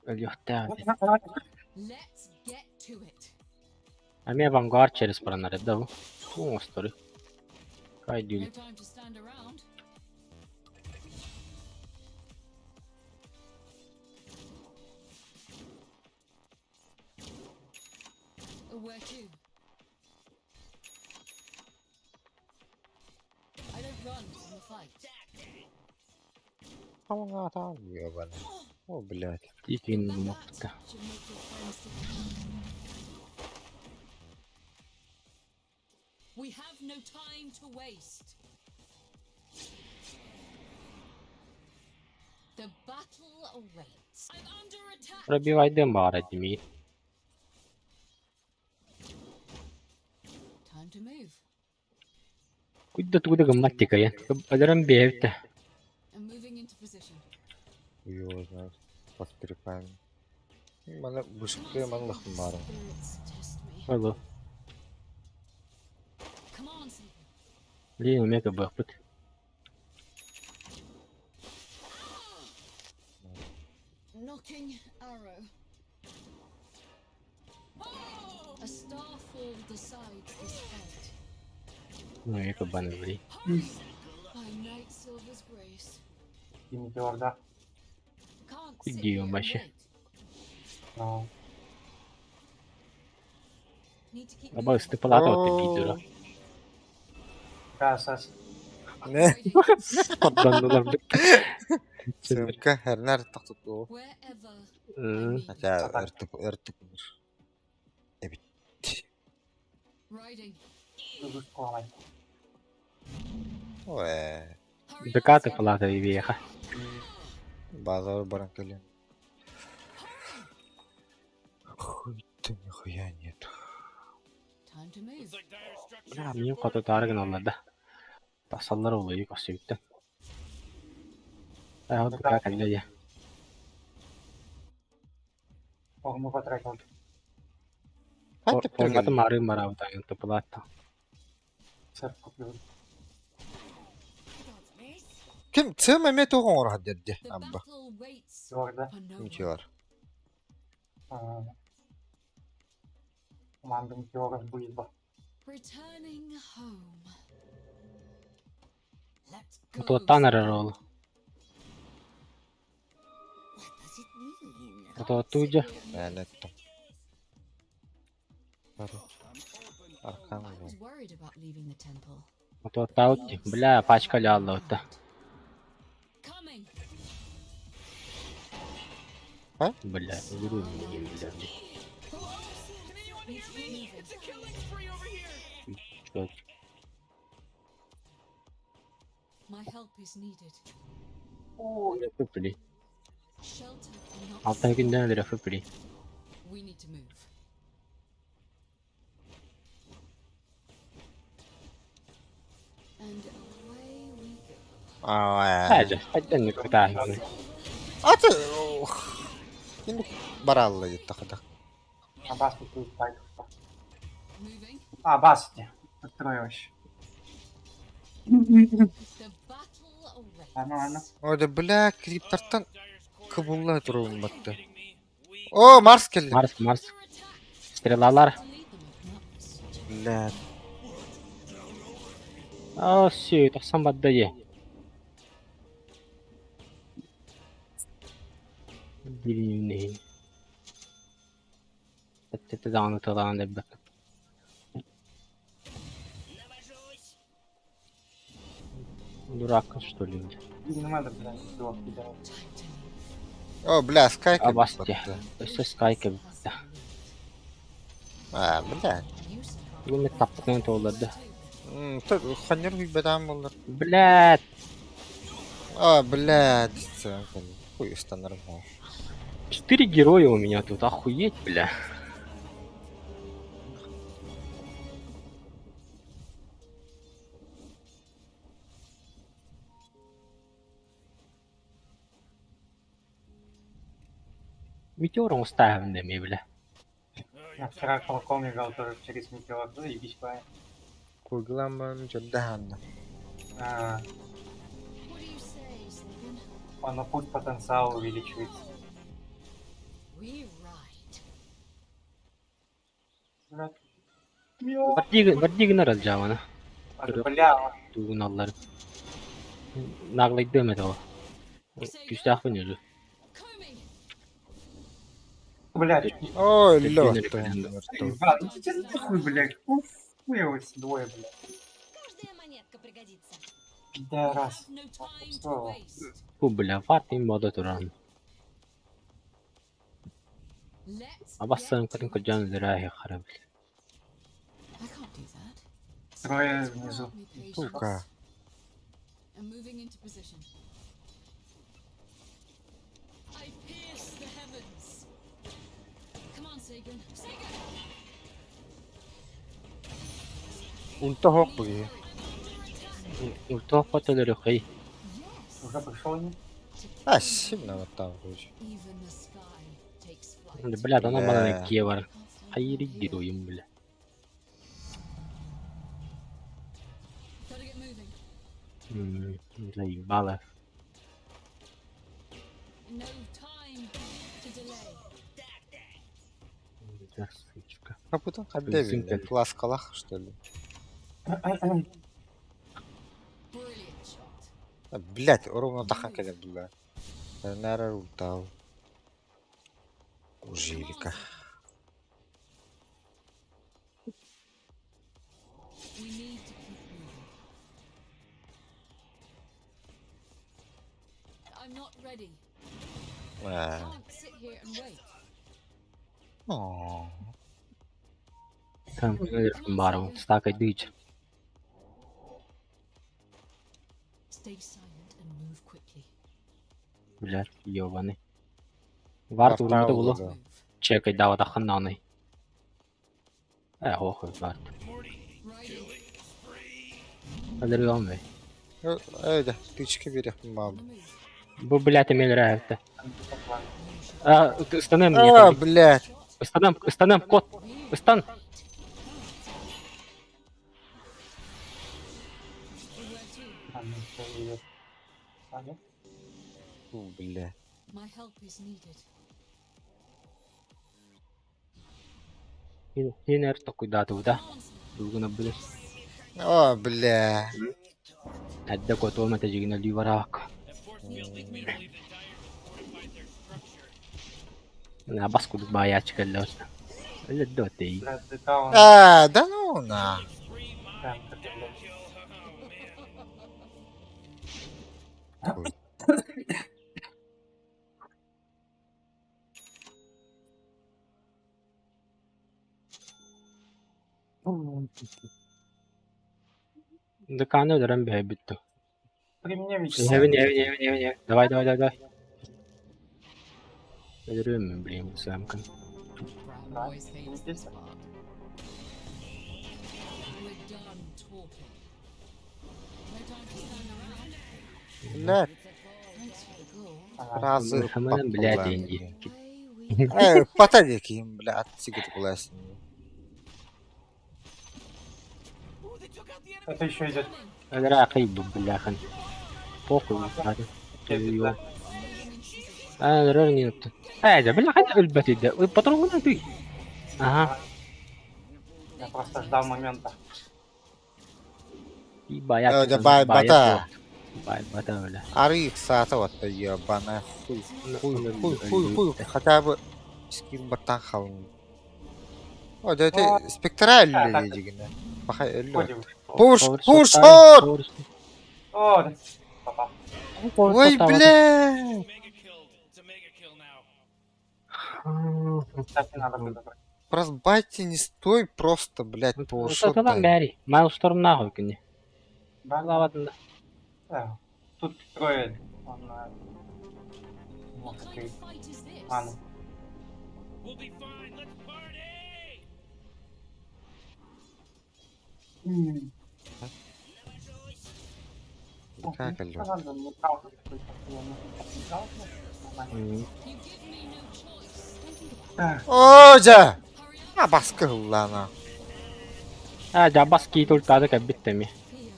Өлүөхтээх. Ами авангард через баранар да бу. Туу Кай дүүл. Тамга ебаный. О, блядь. Тикин мопта. We have no time to waste. The battle awaits. I'm under attack. Пробивайдыам баҕара димиир. Time to move. Куй да тугу да гыммат тикайан. Өлөрөн биэбит да. I'm moving into position. Хуй его знает. Под крипами. Мана бушка манлахым баарым. Spirits test me. Алло. Come on, Sleepy. Блин, эмиэ кыбыахпыт. Knocking arrow. A starfall decides this fight. Эмиэ кыбан блин. Hurry! By Night Silver's grace. И метеор, да. Can't Хуй sit где here and вообще? wait. Ну, Need to keep Аба moving. ыстыпалаата отто биир дура. да, сас. Не? Ready. Хордоннулар бит. Сымка хернер тохтотуу. Wherever I М, need. Хотя ыртык ыртык Эбит. Riding. Дугус куламай. Ой. Hurry up, Декаты Sleepy. палата веха. Базар баран кэлин. Хуй ты нихуя нет. Time to move. Бля, мин хоту гыналлар да. Тахсаллар олуйу көрсүбүттэн. Аа, быка кэллэ дьэ. Форму потратил. Ханта Форматы кэлин. мары мараабыта тыпылаатта. Сэр куплю. Ким цым эме тугун орха дедди The абба. battle waits Метеор, да. for no one. Метеор. А, Команда метеоров будет бы. Returning home. Let's go. Отуоттаан эрэр ол. What does it mean? Отуоттуу дьэ. Мээлеттом. Бары. Аркан I was worried about leaving the temple. Отуоттаабыт дии. Бля, пачка лааллабытта. Coming. Бля, үрүм бля. Need to keep moving. Чё? My help is needed. Ой, Фыпли. Shelter cannot Алтан күндэн өлөрө фыпли. We need to move. And away we go. Аа. Хаажа, хайдан кутаа. Аты. Ким баралла диттахата. а бас тут так. Moving. А, бас не. Открою вообще. The battle awaits. Ладно, ладно. О, бля, криптартан кыбулла турун батты. О, Марс келди. Марс, Марс. Under attack. Стрелалар. To lead them if not. Бля. Аа, сүй, тахсан бадда дии. Билин Тэттэ даҕаны тылаан элбэх. Дурак, что ли? бля? Не надо, блядь, двух кидать. Time to leave. О, бля, Скай Абас келди дии. батты. Өссө Скайка бүтэ. Аа, бля. You surprised Бүгүн таптыгын туолларда. Ханнер хуйбатаан боллар. Блядь, А, бля, дитсен. Хуй устанарым. четыре героя у меня тут, охуеть, бля. Метеором устаиваем да бля. Я вчера колоком играл тоже через метеор. Заебись, парень. Куглам жордахан. А, What do you say, Sleepin? он путь потенциал увеличивается. We ride. Блядь. Мё. Вардигнер алжавана. Бля, Тугун аллар. Наглайдым этого. Күстәхпин өзү. Comey. блядь. Ой, Ты лёд. Ебать, ну тебе нахуй, блядь. Уф, хуй двое, блядь. Каждая монетка пригодится. Да We раз. have no time to Что? waste. Бу бля, ват им мода туран. Let's Абассан get кырын to it. кыжан зирахи хараб. I can't do that. Трое внизу. Grant me patience. Сука. I'm moving into position. I pierce the heavens. Come on, Sagan. Sagan! Ульта хоқ бұги. Ультох хотелерөхэй. Yes. Уже пришел не? А, сильно вот там, короче. Even the sky takes flight. Блядь, она Бля. манан кие бар. Can't stand Хайри here. героем, бля. Gotta get moving. Заебало. No time to delay. Да, сучка. Как будто қандай Симпл. Пласкалах, что ли? Brilliant shot. А, Блядь, ровно тахан келе бұла. Нара ультал. Come on, Жилика. Sagan. We need to keep moving. I'm not ready. Can't sit here and wait. О, Там бару, стакай дичь. Stay silent and move quickly. Блядь, ёбаный. Варт урмата було. Да. Move. Чекай, дава таханнаны. Э, хохуй, варт. Riding. Алерган бей. Öyle, тычка берег On мам. the move. Бу, блядь, эмел рәхәтте. Ладно. А, ыстанам мне. А, блядь. Ыстанам, ыстанам, кот. Ыстан. Where to? Там еще идет. А, нет? Фу, бля. My help is needed. Хинер такой дату, да? Come on, Sagan. Дугуна, блядь. О, бля. Әдді котума тәжігіне лүйварақ. Мына бас кудук бая чыкалла. Әлі доты. Блядь, ДК он А, да ну на. прям как, блядь. Дыканы өдөрөн бэһэ бүттү. При мне мечта. Эбин, эбин, эбин, эбин, эбин. Давай, давай, давай, давай. Өдөрөм, блин, самкын. Brown Да, always hates здесь. this part. We're done talking. No time to stand around. Блядь, Thanks for the gold. Ага. разы Хаманан, блядь, деньги. Away we Э, паталики, бля, от кулас. Это еще идет. Өдөрө акый бу, бляхан. Похуй, ладно. Да. Өдөрө не өттү. Э, бляхан өлбөт иде. Патрон ты. Ага. Я просто ждал момента. И бая. Э, да бай бата. Бай бата, бля. Ары саата вот ебаная хуй. Хуй, хуй, хуй, хуй. Хотя бы скин баттан халын. О, да это спектраль дегене. Бахай өллө. Ходим. Пуш, пуш, шот! О, да. Попал. Ой, бля! Кстати, надо было забрать. Просто не стой, просто, блядь, полушот. Саталан бәри. Майлшторм нахуй кини. Да, Лаватында. Да. Тут трое. Он... What Может, kind три. of fight is this? Ману. Как алё? Надо, мне жалко какой-то постоянно. Жалко? Нормально. You give me no choice. Don't think about it. Так, О, да! Hurry up. А, баскы лана. А, жабас кий тултады кәббиттеми. Fear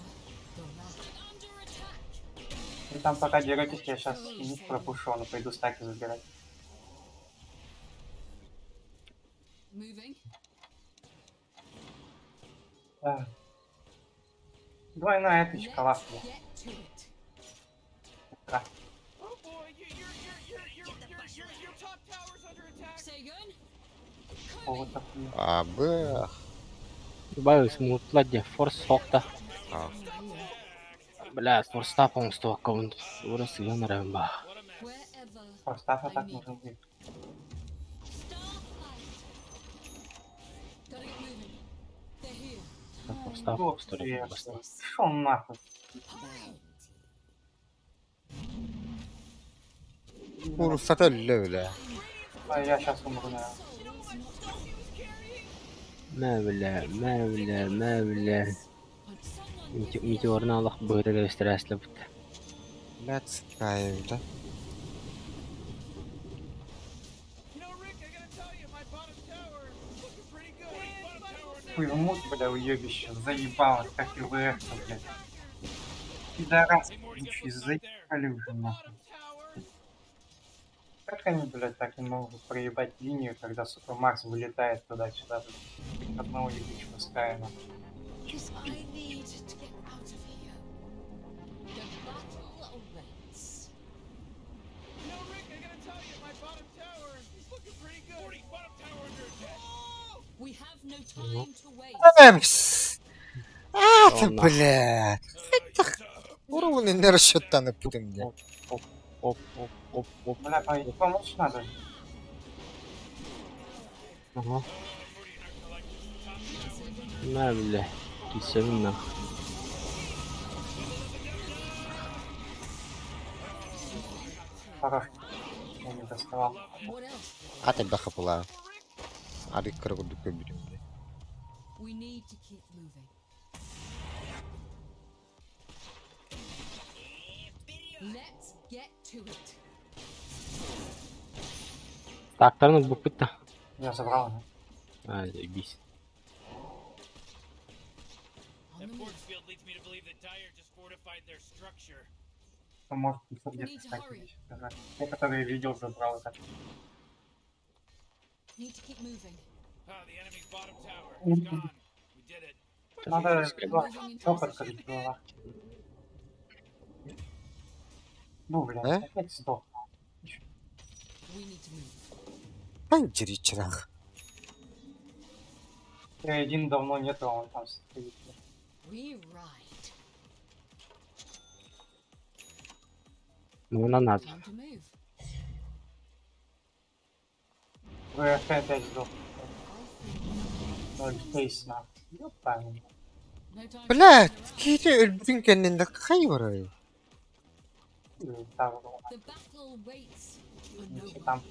the wrath. Under attack. Вы там пока деретесь, я сейчас мид пропушу, но пойду стаки забирать. Moving. Да. Двойная эпичка, Let's лапки. get to it. Да. Sagan. О, вот так. А, б. Бай смутла де форс сокта. А. Бля, форста полностью аккаунт. Ура сыган ба. Wherever Поставь атак нужен будет. Starlight. Gotta get moving. They're here. Став Сдох, история я. баста. Шо нахуй? Куурусата өллө бля. А я сейчас умру, наверное. Мэвлэ, мэвлэ, мэвлэ. Метеорна олох быһыта кэбистэрэслэбит. Блядь, скай, да. Хуй в мут, бля, уебище, заебало, как и ВР, блядь. Пидорас, ебучий, заебали уже нахуй. Как они, блядь, так не могут проебать линию, когда, сука, Макс вылетает туда-сюда, блядь, одного ебучего Ская, нахуй. I need to get out of here. The battle awaits. We have no time to waste. Эмс. А, ты, О, нахуй. блядь. Уровень не расчетаны путем, где. Оп, оп, оп, оп, оп. Бля, помочь надо. Ага. Мэвлэ. Кисевин нахуй. Хорош. Я не доставал. What else? А ты баха была. Ары кыргы көбүрүм. We need to keep moving. Let's get to it. Тактарын буппут да. Я забрал, да. А, заебись. On the move. Ну, может, еще где-то, кстати, есть даже. Я, который видел, забрал это. Need to keep moving. Надо Moving into все position. подкрыть было. Ну, блядь, Э? опять сдох. We need to move. Ай, чирах. Я один давно нету, а он там стоит. We ride. Ну, на надо. Time to move. ВФ опять сдох. I Ноль фейс нахуй. Ёпта. No time to Блядь, stand around. киһи өлбүтүн кэннинде кай барай. Там, The battle waits for no если one. там,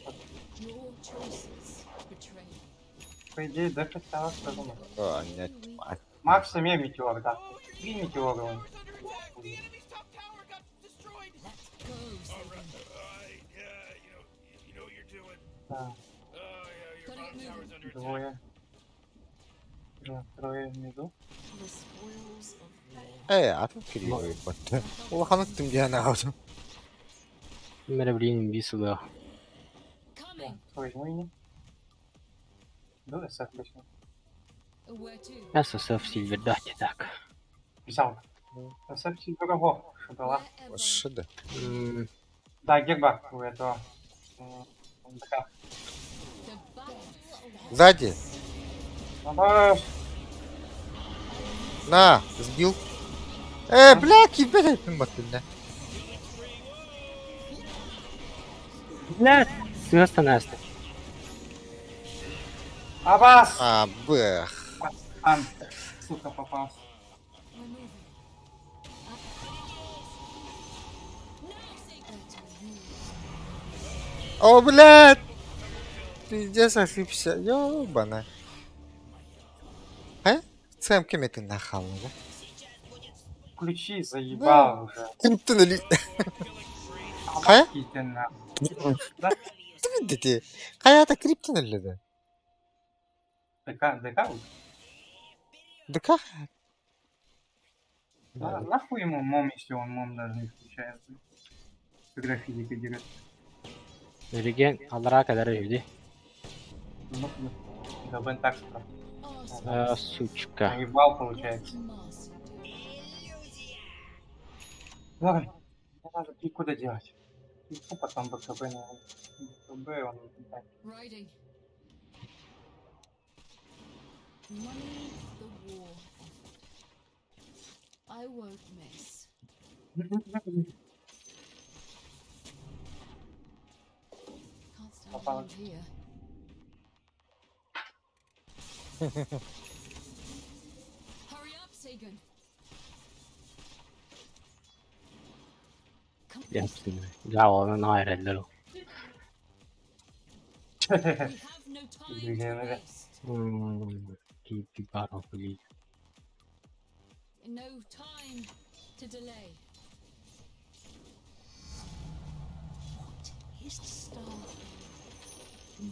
Your choices betray you. по идее, дефать стало тоже можно. О, нет. Макс мне метеор, да. Три метеора он. Let's go, Sabin. Да, Gotta get moving. двое. Да, трое внизу. The spoils of war. Э, атын кири батты. Улахан өттүм диэн аҕабытым. Мере блин висела. Да, Coming. возьму и не. Да, СФ возьму. Where to? ССФ Сильвер, дайте так. Взял. СФ Сильверого, что была. Wherever. Шыды. Да, герба у этого. ДК. The battle awaits. Сзади. Надо На, сбил. Э, бля, кибер баттын да. Бля, сыгаста наста. Абас! А, бэх. Ан, сука, попался. We're moving. Up. Now, Sabin. Better you. О, блядь. Пиздец, ошибся. Ёбана. Э? Цэм кем это нахал, да? Включи, заебал уже. Криптон или... Хайа? Иди нахуй. Дети. Хайа это криптон или да? ДК, ДК уже? Да как? Да, нахуй ему мом, если он мом даже не включает. Когда физика дерет. Реген аллара кадар люди. Ну, ну, да, Бен так сказал. А, сучка. Наебал, получается. What can Marcy do? Ладно, мне надо пику доделать. Пику, потом БКБ, наверное. БКБ, он не так. Riding. Money for the war effort. I won't miss. Can't stand Попала. around here. Hurry up, Sagan. Come Дьааланан наһаа эрэллэр ол. We have no time to Двигаем, да. waste. Кииппи баар ол билии. No time to delay. What is the star?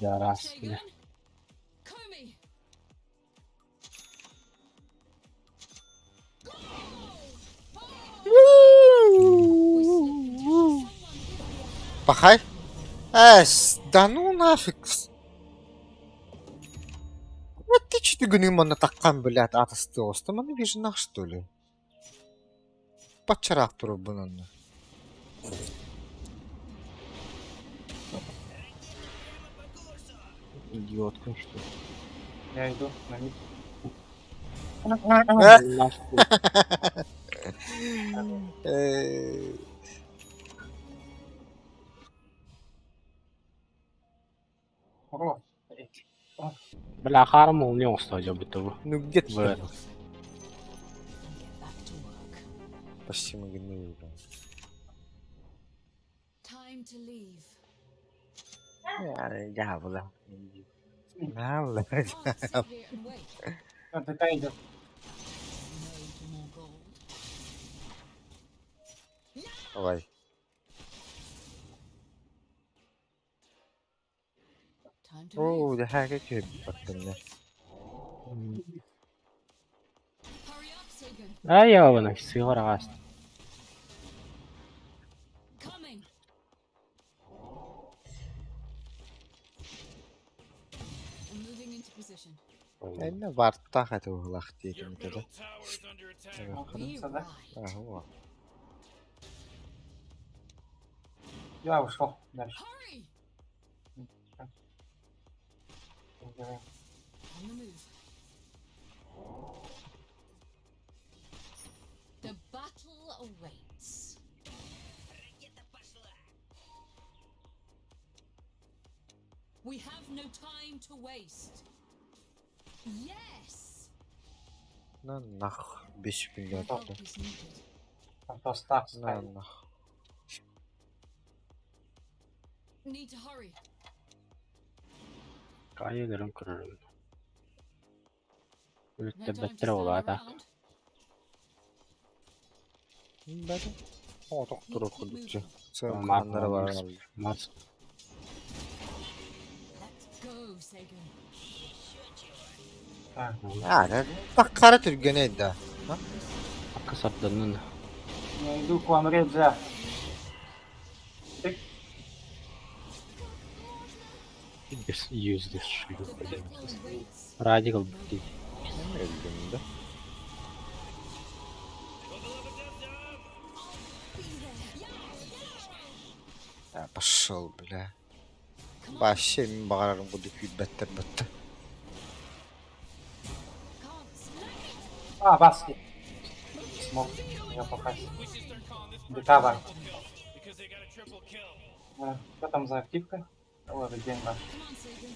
Дьараас. Sagan? Komi! Go! We slip into someone give me a hand. Пахай. Эс, да ну нафиг. Вот ты че ты гнымана таккан, блядь, атасты остаманы вижнах, что ли? Пачарах турбунанна. Идиотка, что ли? Я иду на мид. Нахуй. О, Бля, хара молния оҥосто будто бы. Ну где ты? В And get back to work. Почти мы гнили, блин. Time to leave. Я бля. Бля. Can't sit here and wait. А ДК идет. No to more gold. Давай. Time to Оо, move. да как баттынна. Hurry up, Sagan. Ай, явана, сыгар ааст. Coming. I'm moving into position. Энэ бартаа хатуулах тийм үү. We Да? ride. Аа. Я ушел дальше. Hurry! Давай. On the move. The battle awaits. We have no time to waste. Yes! На нах 5 My миллион. help is needed. Там то став На ставит. нах. Need to hurry. Кайыларын көрөрүм. No Үлүттэ time to бэттэр stand улаата. around. Бэдэ. Оо, доктор Need to keep курдукчу. moving. Сен Марс, каннара бар. Марс. Let's go, Sagan. Так, Аа, так кара түргэнэ да. Акасарданын. я иду к вам, Редзя. Use this The шлюха. battle awaits. Радикал бит. Өлдүм да. А, пошел, бля. Come on. Вообще мин баҕарарым курдук күүрбэттэр бытта. Can't slack it. А, Баски. Смог я попасть. ДК бар. Что там за активка? О, это день ваш. Come on, Sagan.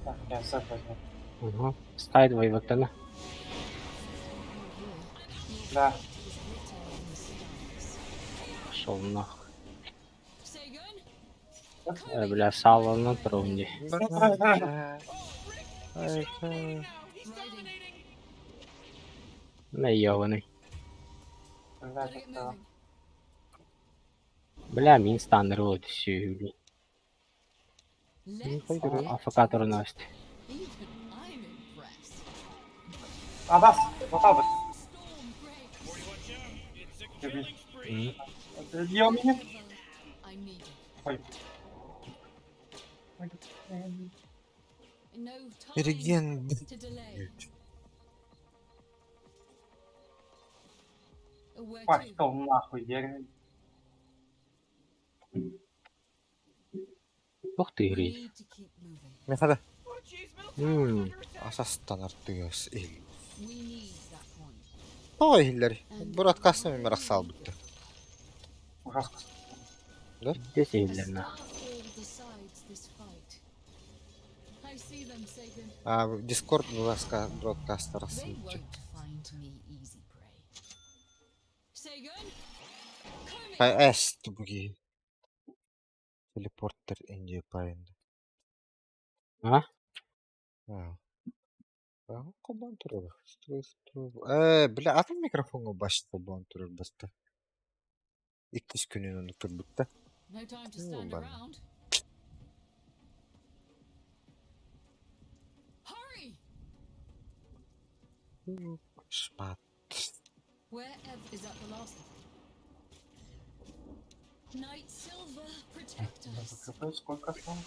Так, я сет возьму. Угу. Стайд вайвактана. You're here. Your Да. fate is written in the stars. Пошел нахуй. Sagan? Э, бля, салланан турунди. Riding. Наёбаный. Бля, Gotta get это- moving. Бля, мин станнер вот сүүли. Let's пойду. get Афакатор наст. Even I'm impressed. А, бас! Попал бы. Storm breaks. Бьем меня. I'm needed. Ой. No time Реген. to delay. Where to? Пошел нахуй, дерьмо. Ух ты, We грей. need to keep moving. Мехада. Мм. Асастанар тыгас ил. We need that coin. Тоҕо иһиллэр. Broadcast мин арахсаалбытта. Ужасно. Здесь A иһиллэр нах. starfall decides this fight. I see them, Sagan. А, Discord broadcast They арахсаалбытта. won't find me easy prey. Эс тугуй Телепортер Индия Пайнда. А? Холбоон турар. Ээ, бля, атын микрофоҥҥа баш холбоон турар баста. Иккис күнүн оннук турбутта. No time to Ну, stand ладно. around. Hurry! Шмат. Wherever is that the last of it? Night Silver, protect us. КП сколько осталось?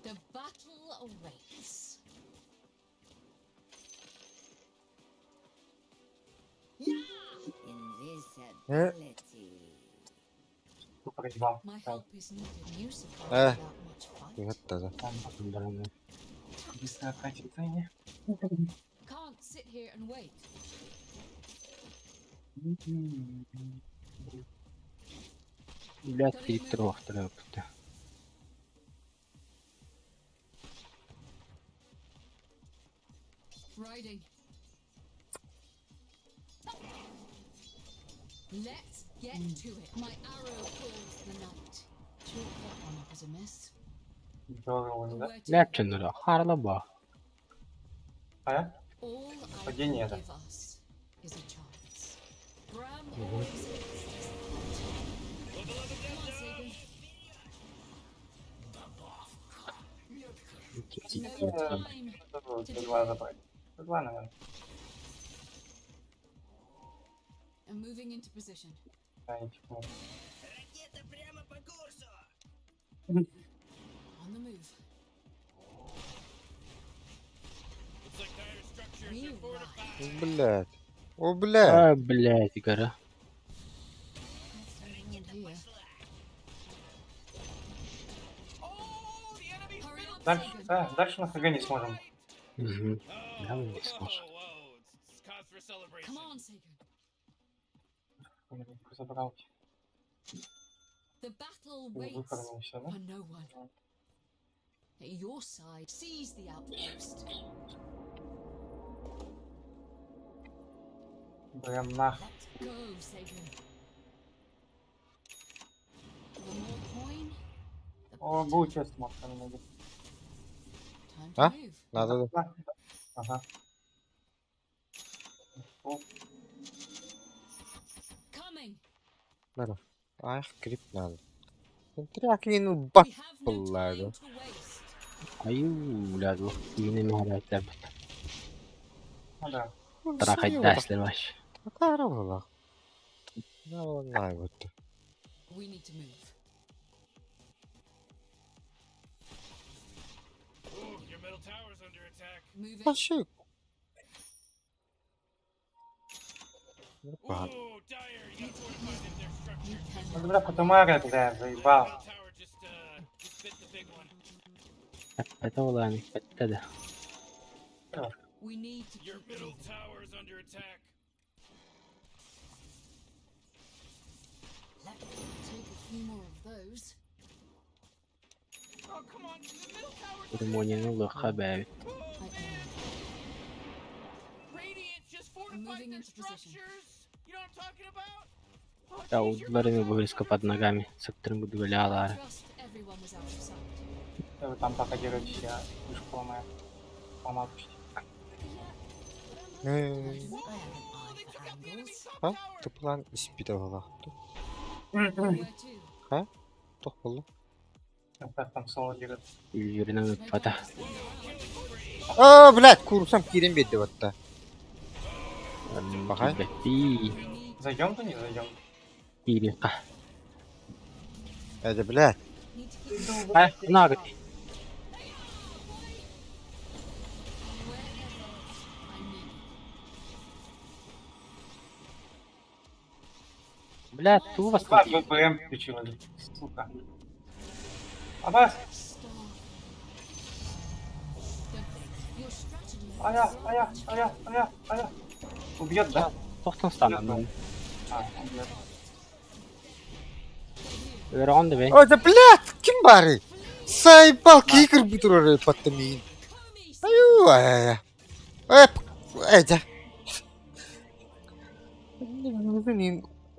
The battle awaits. Э, Тупо проебал. My Так, help is needed. You survived Э. without much fight. это да. там быстро тратить цене. Can't sit here and wait. Блядь, три трёх Riding. Let's get to it. My arrow calls the night. Chalk that one up as a miss. Здорово, да? Where to? Блядь, чөннөрө харла А? All I Падение, can да. give us is a chance. Bram Мгм. always gets us out. Come on, Sagan. No time. Т2 забрать. Т2, наверное. I'm moving into position. Да, и типа, On the move. We ride. Блядь. О, блядь. А, блядь, гора. Let's stand around here. Hurry up, Дальше, Sagan. да, дальше на ХГ не сможем. Угу. Да, мы не сможем. Come on, Sagan. Забрал. The battle waits Выфармил все, да? for no one. At your side, seize the outpost. Прям нах. Let's go, Sagan. The more coin, the О, better. будет часть мопка на ноге. Time to А? move. Надо, да. На, да. Ага. О, Coming. Надо. Ах, крип надо. Трякнин бак. We have no Ладно. time to waste. Аю, блядь, yine mi hareketler ну да. Трахать дастер вообще. Такая была. Да, ладно, вот. We need to move. Moving. Вообще. Ну, ладно. You Ну, cannot. бля, Кутумара, бля, заебал. Это olan bitti de. We need to keep moving. Let's take a few more of those. Церемонияны лыха бәбит. I earn. I'm moving into position. Я удларыми близко под ногами. Сыптырым гудгулялары. Trust everyone was out of sight. Да Вы там пока деретесь, я вышку ломаю. Ломал почти. I Э, have an eye for angles. А? Ты план испитывала. Where to? Тох было. Так, там соло дерет. Үлгерінен No үтпата. time to stand around. А, блядь, курсам кирен бедди батта. Бахай. Бәтти. We need Зайдем то не зайдем? Кириқа. Это, блядь. need to keep moving. А, нагы. Wherever I'm needed. Блядь, ту вас Два ВПМ включила, сука. А вас? Starve. Your strategy А я, а я, а я, а я, а я. Убьет, да? Тоқтан станамын. А, убьет. Өрөҕөн да бэй. О, да, блядь, ким бары? Сайбал кикер бутурары паттамин. Аю, ай, ай. Э, эдя.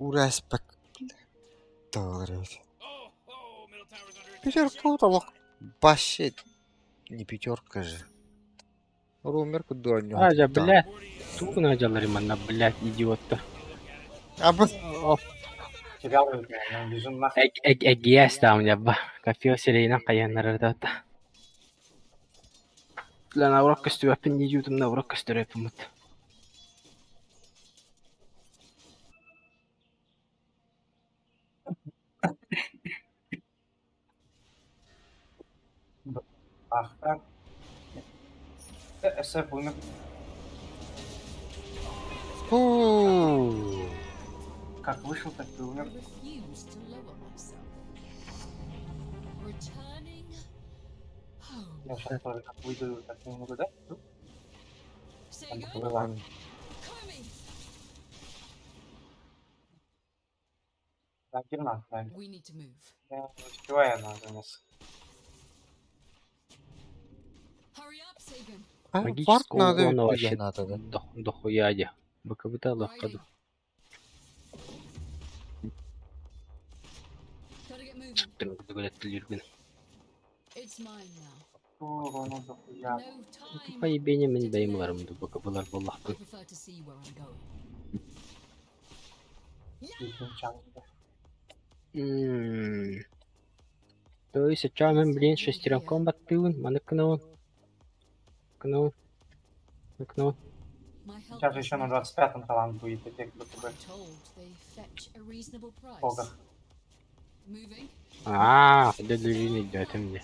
Ураспак. Долларов. Пятерка утолок. Вообще не пятерка же. Румер куда не Азя, блядь. Тугу надялар манна, блядь, идиотта. А бы Терял я, бежим нахуй. Эгиэс там дьабба. Кофе сирейнен хайаннарар да. Lan avrak көстүбэппин идиотум аврак көстөрөппүмүт. Ах так. СФ умер. Фу. Как вышел, так и I умер. refuse to lower myself. Returning home. Я сейчас тоже как выйду, так немного, да? Ну, Там Sagan, была. Komi. Да, гернат, да. We need to move. Я не успеваю на занес. Hurry up, Sagan. А, вард Магического надо урона вообще надо, да? дохуя де. БКБ лохкаду. Riding. Gotta get moving. It's mine now. Урону дохуя. No time. Поебение мин бэйм ду БКБлар I боллахпын. prefer to see where I'm going. Чанга. То есть, а мен, блин, шестеренком баттыын, маны кынаун. Кынаун. Кынаун. My help Сейчас же еще на 25-м талант будет эффект БКБ. I'm told they fetch a reasonable price. Бога. Moving. А, дедулин идет мне.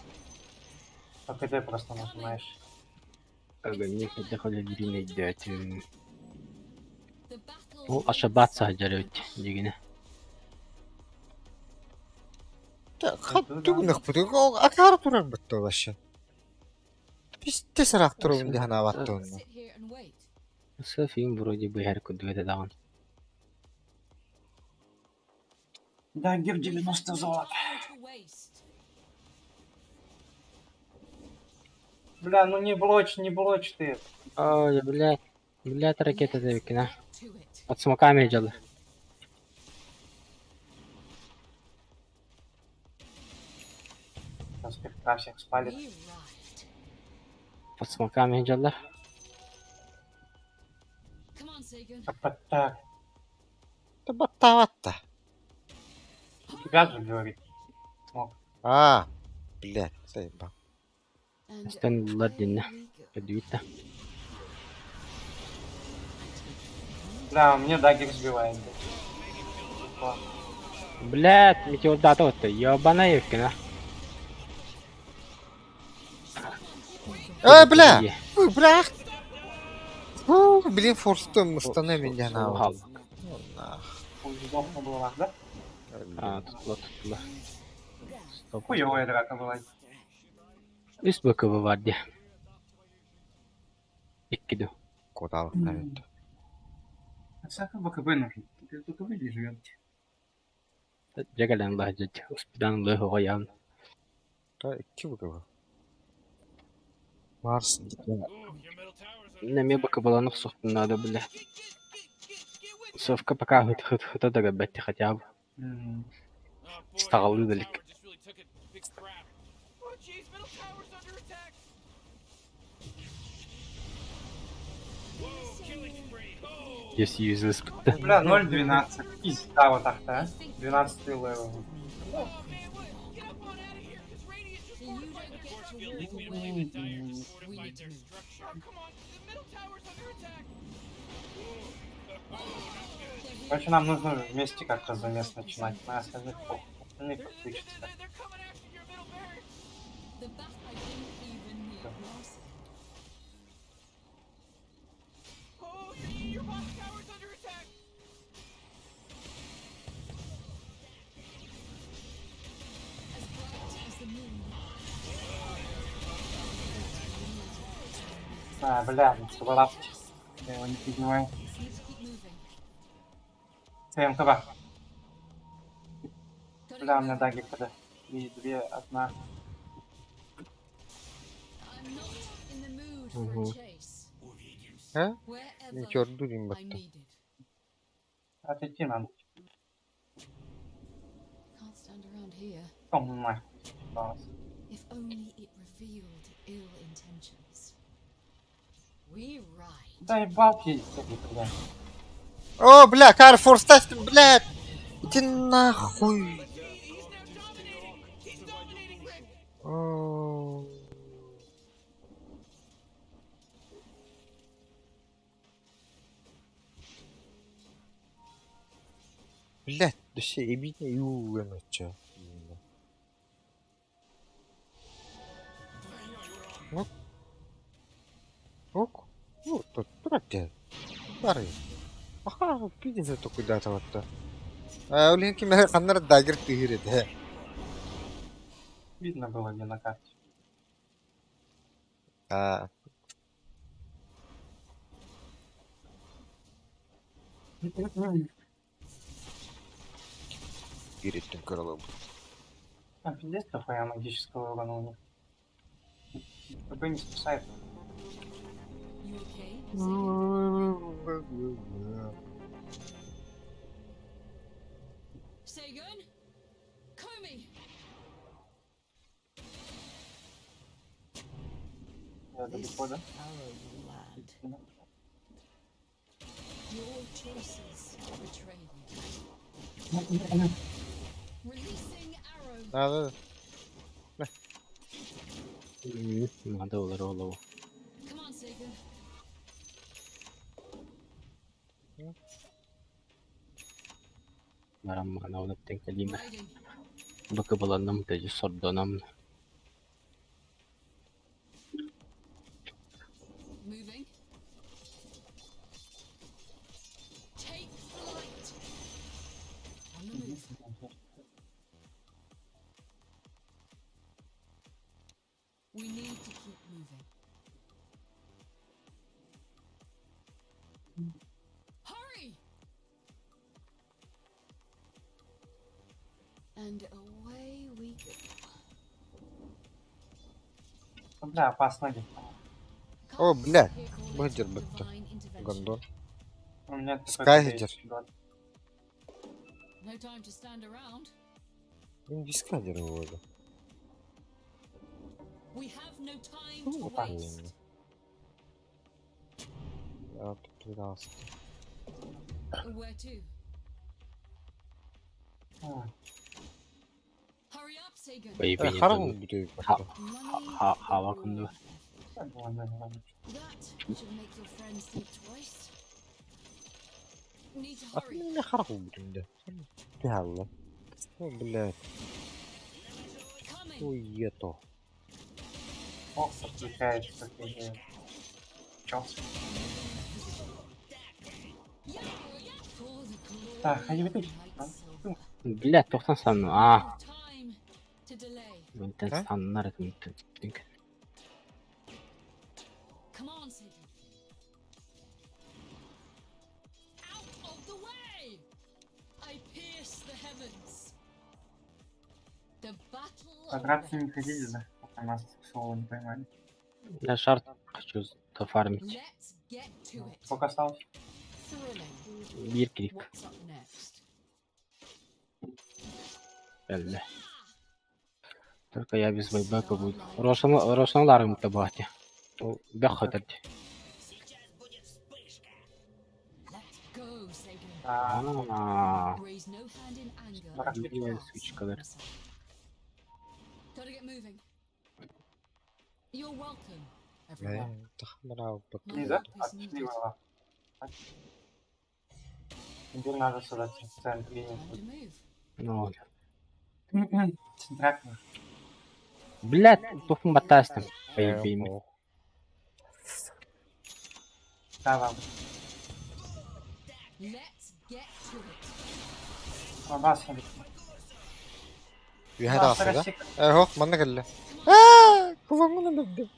По КД просто нажимаешь. Огонь, хотя холодильник идет. The battle Ол ошибаться хаджарют, дигине. Хаттугнах путуг акар турар бутта вообще. Пиздец рах турун дихана ваттун. Sit here and wait. Софим вроде бы ярко дуэта даун. Да, гир We have 90 no золота. time to waste. Бля, ну не блочь, не блочь ты. Ой, бля, бля, ракета завикина. To it. От смоками дела. Сейчас спектра всех спалит. We ride. Под смоками дела. Come on, Sagan. Так, так. Да баттаватта. Тебя же говорит. Смог. А, блядь, заебал. And Стэн Ладдин. away we go. Дуэта. Бля, мне дагер сбивает. Бля. Бля, метеор дата вот ебаная евкина. Э, бля! Ой, бля! Фу, блин, форстом мустана меня на. Нах. Хуй сдохну была, да? А, тут была, тут была. Стоп. Хуевая драка была. Үс БКБ бар де. Икки Куда вот Всякий БКБ нужен. Без БКБ не живет. Жагалан лахжат. Успидан лых оян. Да, икки БКБ. Марс. Неме БКБланық соқтын надо, бля. Совка пока хыт хыт хыта да бәтти хотя бы. Стағалы далек. Yes, useless бітті. Бля, 0.12. Пизда вот так-то, а. 12 level. So you don't get to walk away. We need to move. Короче, нам нужно вместе как-то замес начинать. На остальных похуй. Остальные подключатся. The bat I didn't even need mercy. As bright as the moon. А, бля, ну собрался. Я его не поднимаю. Need to keep moving. ЦМКБ. Gotta Бля, get у меня moving. даги КД. 3, 2, 1. I'm not in the mood for a Мгм. chase. А? Wherever Метеор дурин I'm батта. needed. Отойти надо. here. О, нахуй, заебалась. If only it revealed ill intentions. We ride. Заебал пиздец, бля. О, бля, Carrefour, ставь, блядь! Иди нахуй! О. Блядь, да все, ебите юга, чё. Ну. Ок. Ну, тут, дурак Бары. Аха, пиздец, это куда-то вот то. А, Улинки меня ханнар дагер тыгырит, э. Видно было где на карте. А, Перед крылом. Там пиздец дохуя магического урона у них. КБ не спасает. You okay, Sagan? Sagan? Komi! Я далеко, да? arrow will land. Your choices betray you. Releasing arrow. Да, да. Надо было голову. Come on, Sagan. Бараммана кэлиимэ. Riding. Бакыбаланным тэжи сордонам. Moving. Take flight. On the move. We need to keep moving. Hurry! And away we go. Ну, Бля, опасно где. О, бля, Here call it Бадер бытты. divine intervention. Гондон. У меня такой Скайдер. КД есть, No time to stand around. Ну, без кадера вроде. We have no time Ну, to вот так. waste. Я тут пытался. Where to? А, Hurry up, Sagan. Поебени Харван будет. Ха- Money ха- for хава the кунду. world. так, ладно, ладно. That should make your friends think twice. Need to А hurry. ты меня харван будет, да. Бля. Ну, блядь, Coming. хуето. Ох, подключается как Чё? Yeah, yeah. For the glory Так, а of не выключи, Night а? Silver. Бля, тохтан санну. А, No time to delay. ментен А? саннар ментен. Come on, Sagan. Out of the way! I pierce the heavens. The battle Подраться не awaits. ходили, да? Пока нас к не поймали. Я шарт хочу дофармить. Let's get to it. Сколько осталось? Thrilling. Бир клик. What's up next? Бля. Только я без байбека буду. Рошана Рошаналарым табати. Бяхотать. Let's go, Sagan. А, А, Raise no hand in anger. Барак and Видела pass свечка, да. aside. Gotta get moving. You're welcome, everyone. Тахмара My Лиза, help is отошли needed. была. Теперь надо сюда в центр Time линии. to move. Ну, Центральный. блядь, тухм батастым. Поебими. Давай. Let's get to it. Лабас, я Үһэ тахса да? Э, хох, манна кэллэ. Аа, куваммын өлөрдүм.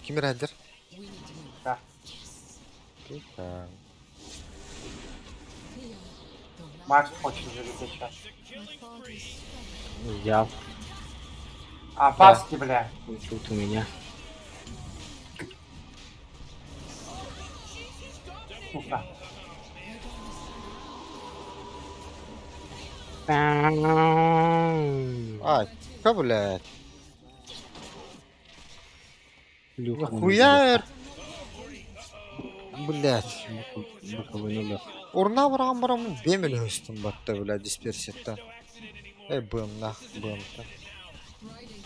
Ким эрэ We need to move. Да. Yes. Тихо. Feel the wrath. Макс хочет залететь сейчас. My father's strength. Взял. А, паски, бля. Тут у меня. Сука. А, Where to? чё, блядь? Люк. Нахуя, блядь. Боковой. Урна барам барам бемел höstüm батта, блядь, дисперсията. Эй, бым, нах, бым. Riding.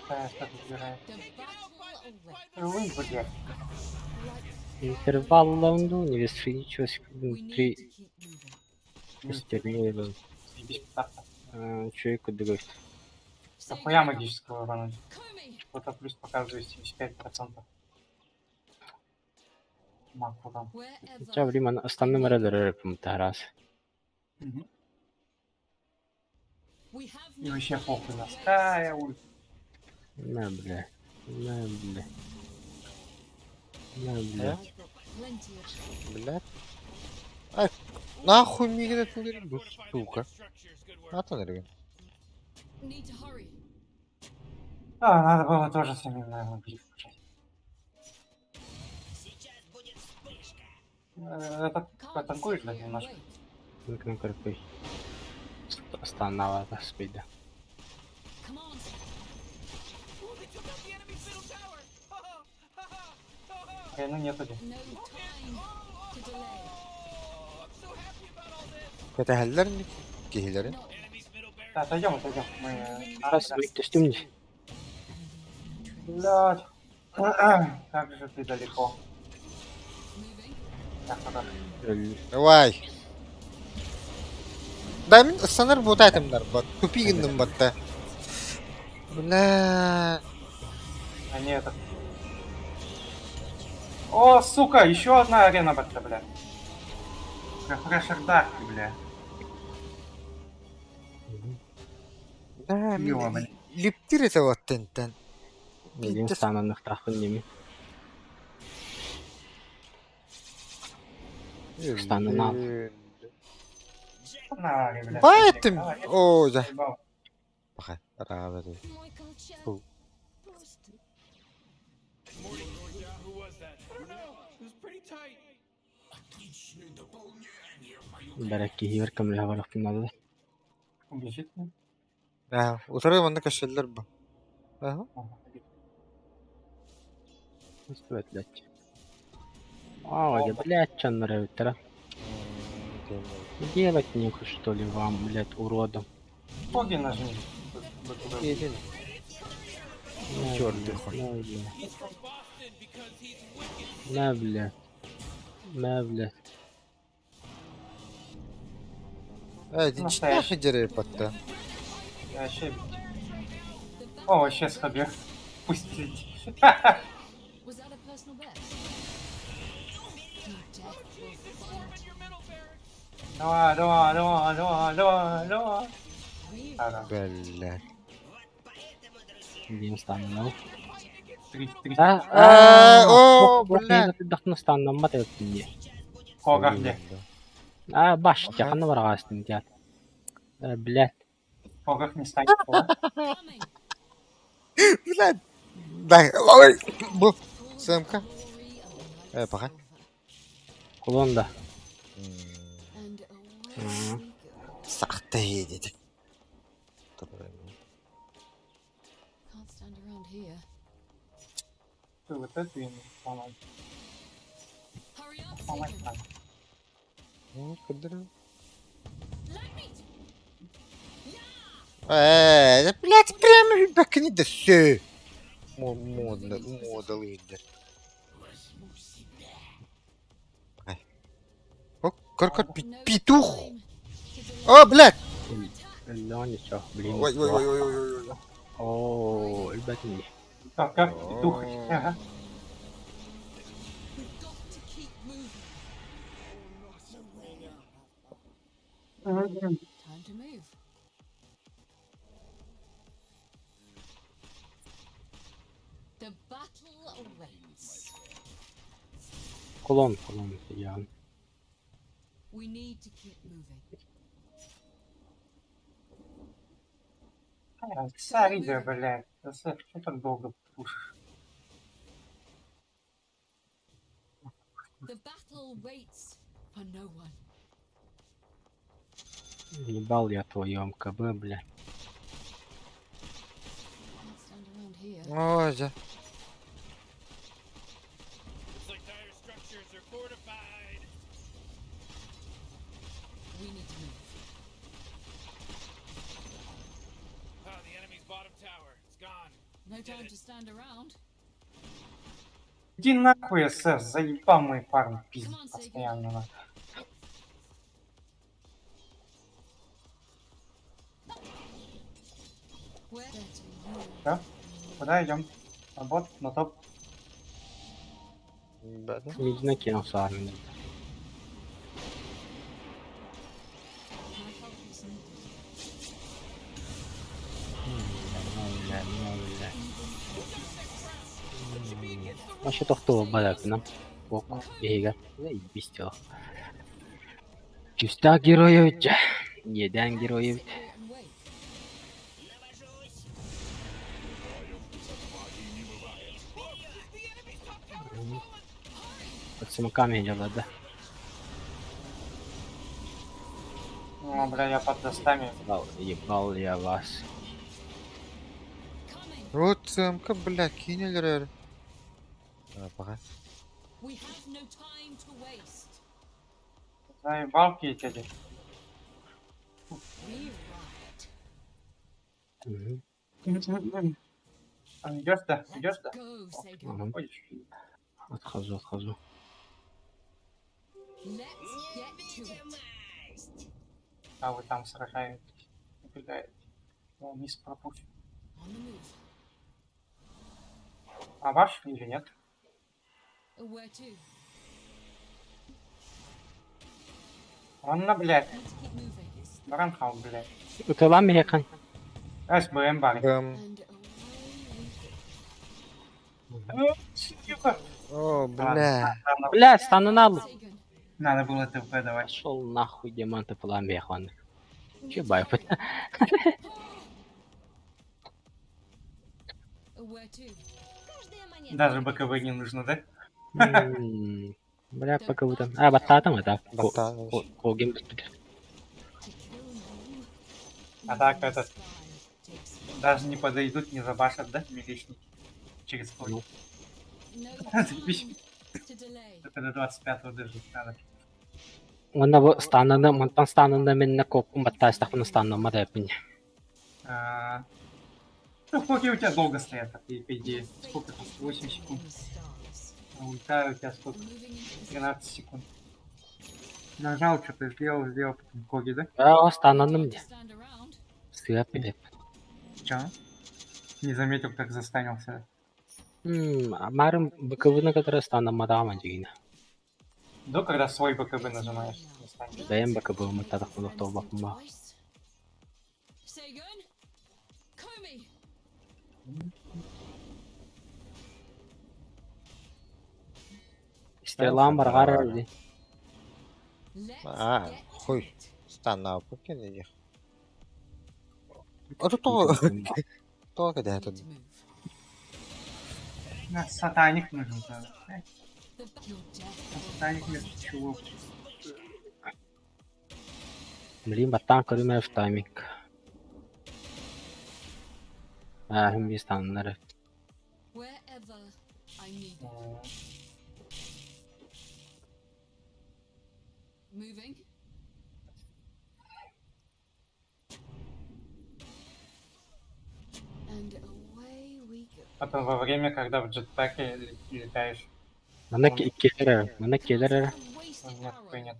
Да, что забирает. The battle awaits. Ой, блядь. Интервал лаунду не весфиничилось We need три to keep moving. шестерни. Заебись птаха. Человеку другой. Дохуя магического урона. Comey! Вот плюс показывает 75%. Маг урон. Wherever. Ча время основным редером тарас. Мгм. We have И no вообще time похуй to на waste. Ская, ульт. На, бля. На, бля. На, бля. Plenty of Блядь. Ай, нахуй мигрет bu сука. Атын эрген. need to hurry. А, надо было тоже самим, наверное, глиф включать. Это Can't потанкуешь, sit да, here and немножко? wait. Ну-ка, карпой. Останова спида. Come on. Ну нету где. No time to delay. Кэтэһэллэр киһилэрин. Not yet. Да, отойдем, отойдем. Мы... а, Раз да. костюм. Блядь. Как же ты далеко. Moving. Так, пока. Давай. Да мин станар бута этимдер бат. Тупи гынным батта. Бля. А не это. О, сука, еще одна арена батта, бля. Рефрешер Дарки, бля. Да, Ёбаный. мин липтир это вот тентен. Един стананных тахын неми. Станына. На аре, бля. Байтым. Давай, О, да. ебал. Баха, рабы. Мой колчан Фу. просто Бәрәкки хивер кемле барып надо. Убежит, ну. Да, утыры монда кәшәлләр бу. Ага. Ага. Стоит, блядь. А, блядь, что нравится, Делать нехуй, что ли, вам, блядь, уродом. Тоги нажми. Един. На, Чёрт блядь, ты хоть. На, бля. На, бля. На, бля. Э, динчтах Настоящий. дерей батта. Я вообще... О, вообще сходил. Пустить. Was that a personal best? Your death will find Давай, давай, давай, давай, давай, давай. you. Ага. Бля. Един стану, Три, три. А, А, о, бля. Дохну стану, мат это не. Кога где? А, баш, Ага. тяханы барагастын, дядь. Блядь. Когах не станет. Coming. Бля. Да, ой, бу. Full Сэмка. glory of Э, night's пока. over. Кулон да. And away Мгм. we go. Сахта едет. Can't stand around here. Ты вот эту им сломай. Hurry up, Сломать Seeker. надо. Ну, куда? Let me. Э, блядь, прямо бэкни да все. Модно, мода лидер. О, кар No петух. time to delay. О, блядь. Ничего, блин. Ой, ой, ой, ой, ой, ой. О, ребят, не. Так, как петух. Ага. We've got to keep moving. Time to move. The battle awaits. Кулон, кулон, я. We need to keep moving. Сарида, блядь. Да что так долго пушишь? The battle waits for no one. Ебал я твою МКБ, бля. Can't stand around here. Оо, дьэ. Looks like dire structures are fortified. We need to move. Ah, the enemy's bottom tower. It's gone. No time to stand around. Иди нахуй, СС, заебал мой фарм, пиздит постоянно. На. Where better you Да? Куда идем? На бот, на топ. Да, да. Мидна кинул с армии. My help is needed. Бля, бля, бля. Вообще тохтоо балапина. Ок, эйга. Заебись тело. Чиста героевич. Едан Can't героевич. sit here and wait. Под смоками дела, да. Ну, бля, я под достами. Ебал, ебал я вас. Coming. Вот ЦМК, бля, кинулер. А, пока. We have no time to waste. Заебалки эти. We ride. Мгм. А, идешь, да? Let's Идешь, да? go, Sagan. Ага. Ходишь. Отхожу, отхожу. Let's get to it. А вы там сражаетесь. Убегаете. Я мисс пропущу. On the move. А ваш или нет? Where to? Он на, блядь. Need to keep moving. Баранхау, блядь. Уталам механ. СБМ барин. Бэм. And away we go. Тихо. О, бля. Ладно, Бля, стану на лу. Sagan. Надо было ТП давать. Пошел нахуй, демон, ты пламехан. Need Че to бай, hurry. Where to? Каждая монетка Даже БКБ не нужно, да? Бля, пока вы там. А, бататом это. Бата. Когим. to kill you. А так Even the этот- sky takes Даже не подойдут, не забашат, да, милишники? Через пол. Ну. no Заебись. time to delay. Это до 25-го дожить надо. Онна бу стананы, мантан стананы минне кокум баттаастахпына станнама да эппин. А, Ну, хоки у тебя долго стоят, по идее. Your fate Сколько там? is 8 written секунд. in the stars. А ульта у тебя сколько? Moving into position. 13 секунд. Нажал, что-то сделал, сделал, потом коги, да? Аа, No стананым time to де. stand around. Сыап билеп. Чё? Не заметил, как застанился. Марым БКВ-ны которая станнама дааман дигин. Да, когда свой БКБ нажимаешь, застанешь. Бэйм БКБ умыттадахпын охтобаппын. Twice. Sagan, Komi, Стрелам баргар ди. let's А, get to хуй. it. Станна пукин иди. А тут то, то когда We это. need to move. На, сатаник нужен, да. Your death will Сатаник find вместо чего? Блин, баттан көрүмэ в тайминг. Аа, хим би станнары. wherever I need it. Moving. And away we go. Потом во время, когда в джетпаке летаешь, Мана келер, мана келер. A wasted нет, такой arrow. нет.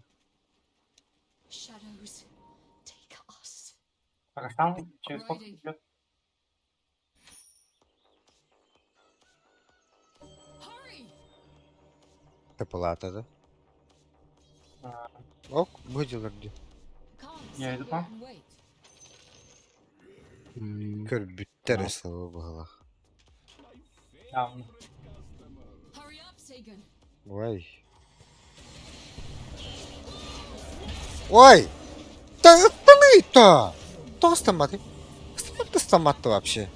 Shadows, take us. Рошан через сколько идет? Hurry! Это палата, да? А, Ок, выделил где. Can't Я sit иду here по. and wait. Көр бүттер слава богу. Там. Hurry up, Sagan. Ой. Ой! Да это! То стоматы. Что ты стомат вообще?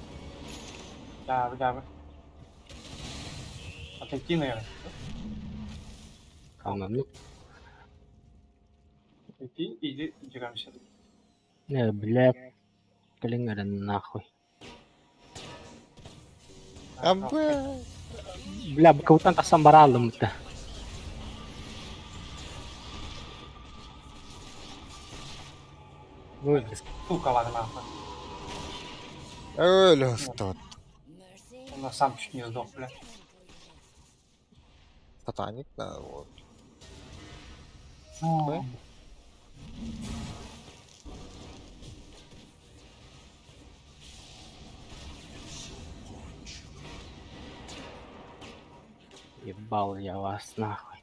Да, да. Отойти, наверное. Кананы. Отойти или деремся. Э, блядь, кэлиҥ эрэ нахуй. Абы. Бля, быкыбыттан тахсан барааллым да. Ой, Сука, нахуй. Өлө что? Он сам чуть не сдох, бля. Сатаник, да, вот. Ну, Ебал я вас нахуй.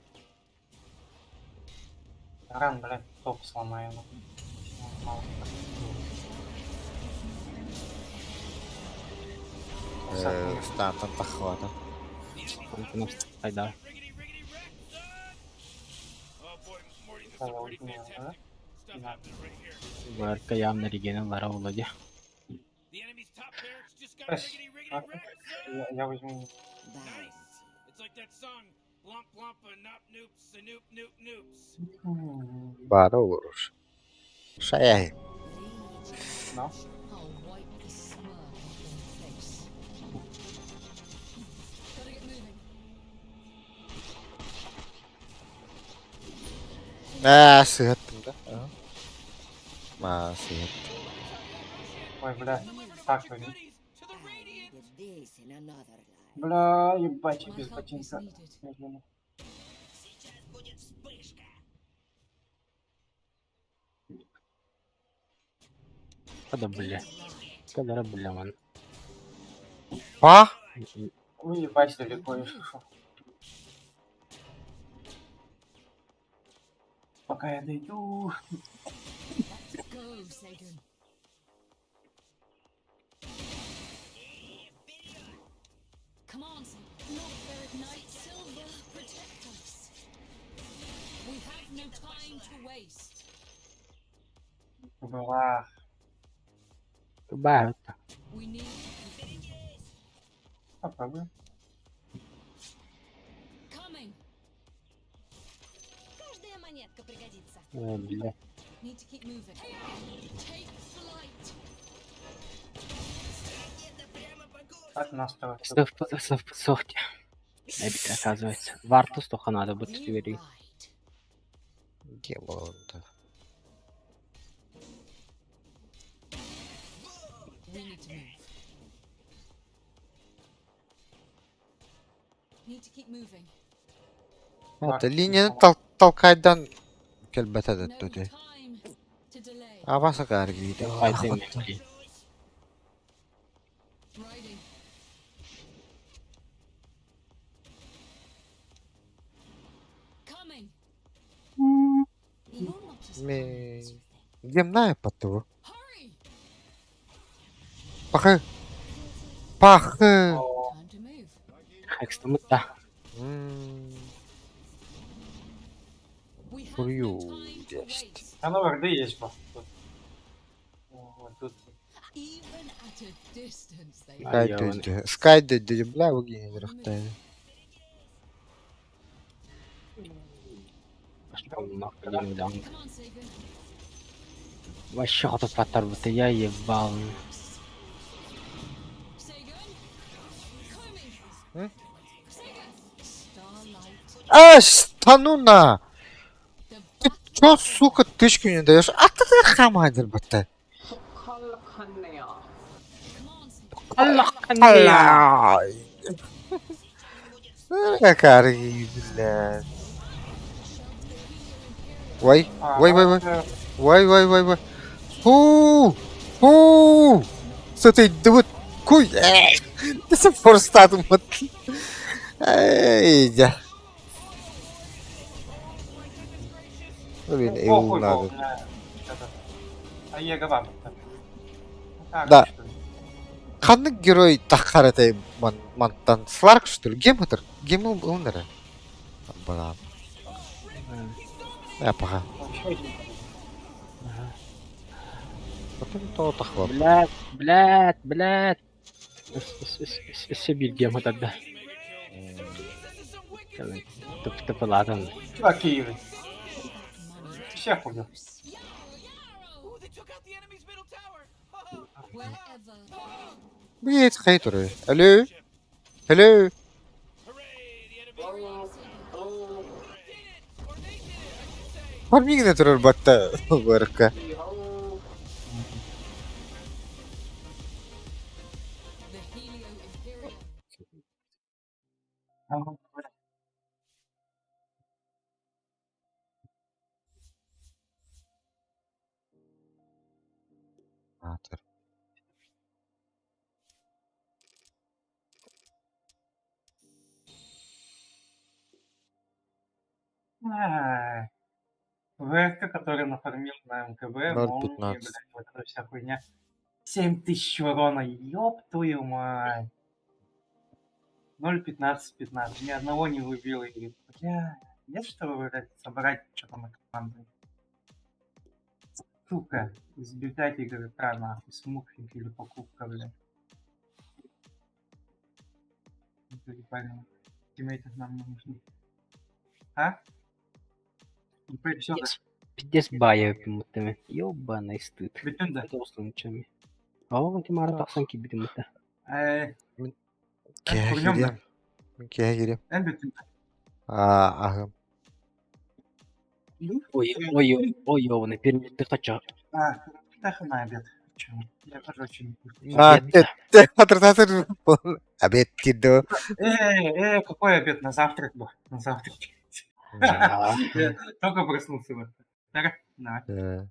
Ран, блядь, топ сломаю. нахуй. Мало. Статан тахвата. Айда. Riggedy, riggedy, wreck, son! Oh boy, Morty, this is Да, some pretty я fantastic да? stuff happening right here. Барка явно регенерала Володя. The enemy's top barracks just got Эс, riggedy, riggedy, а, wrecked, son! Я возьму. Nice! It's like that song, Blomp Blomp a Nop Noops a Noop Noop Noops. М, Бары olur. Шаяй. Да. I'll wipe the smirk off their face. Gotta get moving. Ээ, сыһыттым да. Ма сыһыт. Ой, бля, так возьми. Goodies to the Radiant! Did this in another life. Бля, ебать, я My без help is ботинка. needed. Медленно. Когда бля? Когда бля ман? Па? Ой, ебать, далеко я шел. Пока я дойду. Let's go, Sagan. Come on, Sagan. Not fair Night Silver, protect us. We have no time to waste. Была. Баа. We need to keep Попробуем. coming. Каждая монетка пригодится. Э, бля. Need to keep moving. Take flight. Так, нас давай. Софт, софт. Оказывается. Варту столько надо будет You теперь. ride. Где было да? We need to move. Need to keep moving. Это линияны тал толкайдан келбетеді No төте. time to delay. Абаса каргиде. Пойдем, блин. Riding. Coming. You're not as Ме- kind as you think. Гемная поту. Hurry! Пахы. Пахы. О, Time to move. Экстремта. М, We have no Хую time to есть. waste. А ну варды есть ба. Тут. О, тут. Even at a distance, they А, Скай ёбаный. дөдө. Скай дөдө, бля, угин рахтай. Пошел нахуй, день дам. Come on, Sagan. Вообще хотел потар, я ебал. Sagan. Coming. М? Sagan. Starlight. А, стану на! The Ты battle чё, сука, тычку не даешь? А ты хамадер бата. Come on, Sagan. Алла! Карги, бля. Ой, А, ой, ой, ой. э, Ой, ой, ой, ой. Фу! Фу! Смотри, да вот куй. Ты сам просто вот. Эй, да. Блин, ну, и похуй, надо. был, бля, этот. А я габам. Так, Да. что ли? Ханнык герой тахаратай ман мантан Сларк что ли? Гем это? Гем умер. Бла. Я пока. Вообще один. Потом то тахвар. Блядь, блядь, блядь. Өссө биир тогда. Туп тупаладым. Чуваки, Всех убил. Yarrow, Yarrow. Ooh, they took out the enemy's Wherever. Блять, хейтеры. Алло? Алло? Фармигне турар батта вырка. The Helio Imperium. Атыр. Ай. ВРК, который нафармил на МКБ, молнии, 0,15. блядь, вот эта вся хуйня. 7000 урона, ёб твою мать. 0.15-15, ни одного не выбил. И говорит, бля, нет, чтобы, блядь, собрать что-то на команду. Сука, избегать игрока, нахуй, смурфинг или покупка, блядь. Заебали. Тиммейтов нам не нужны. А? Все, Пиздец, пиздец бая муттами. Ёбаный стыд. бүтүн да. Это услунчами. А он ти мара тахсан кибитим мутта. Э, Кеһэ курнем да. кириэм. Кеһэ кириэм. Эн бүтүн да. Аа, аһым. Ой, ой, ой, ёбаный, пермит ты хочу. А, так на обед. Чё? Я, короче, не кушаю. А, Обед. те, те, хатыр, хатыр. Обед киду. Э, э, какой обед? На завтрак был. На завтрак. А. Я только проснулся. вот. Так, на. Э.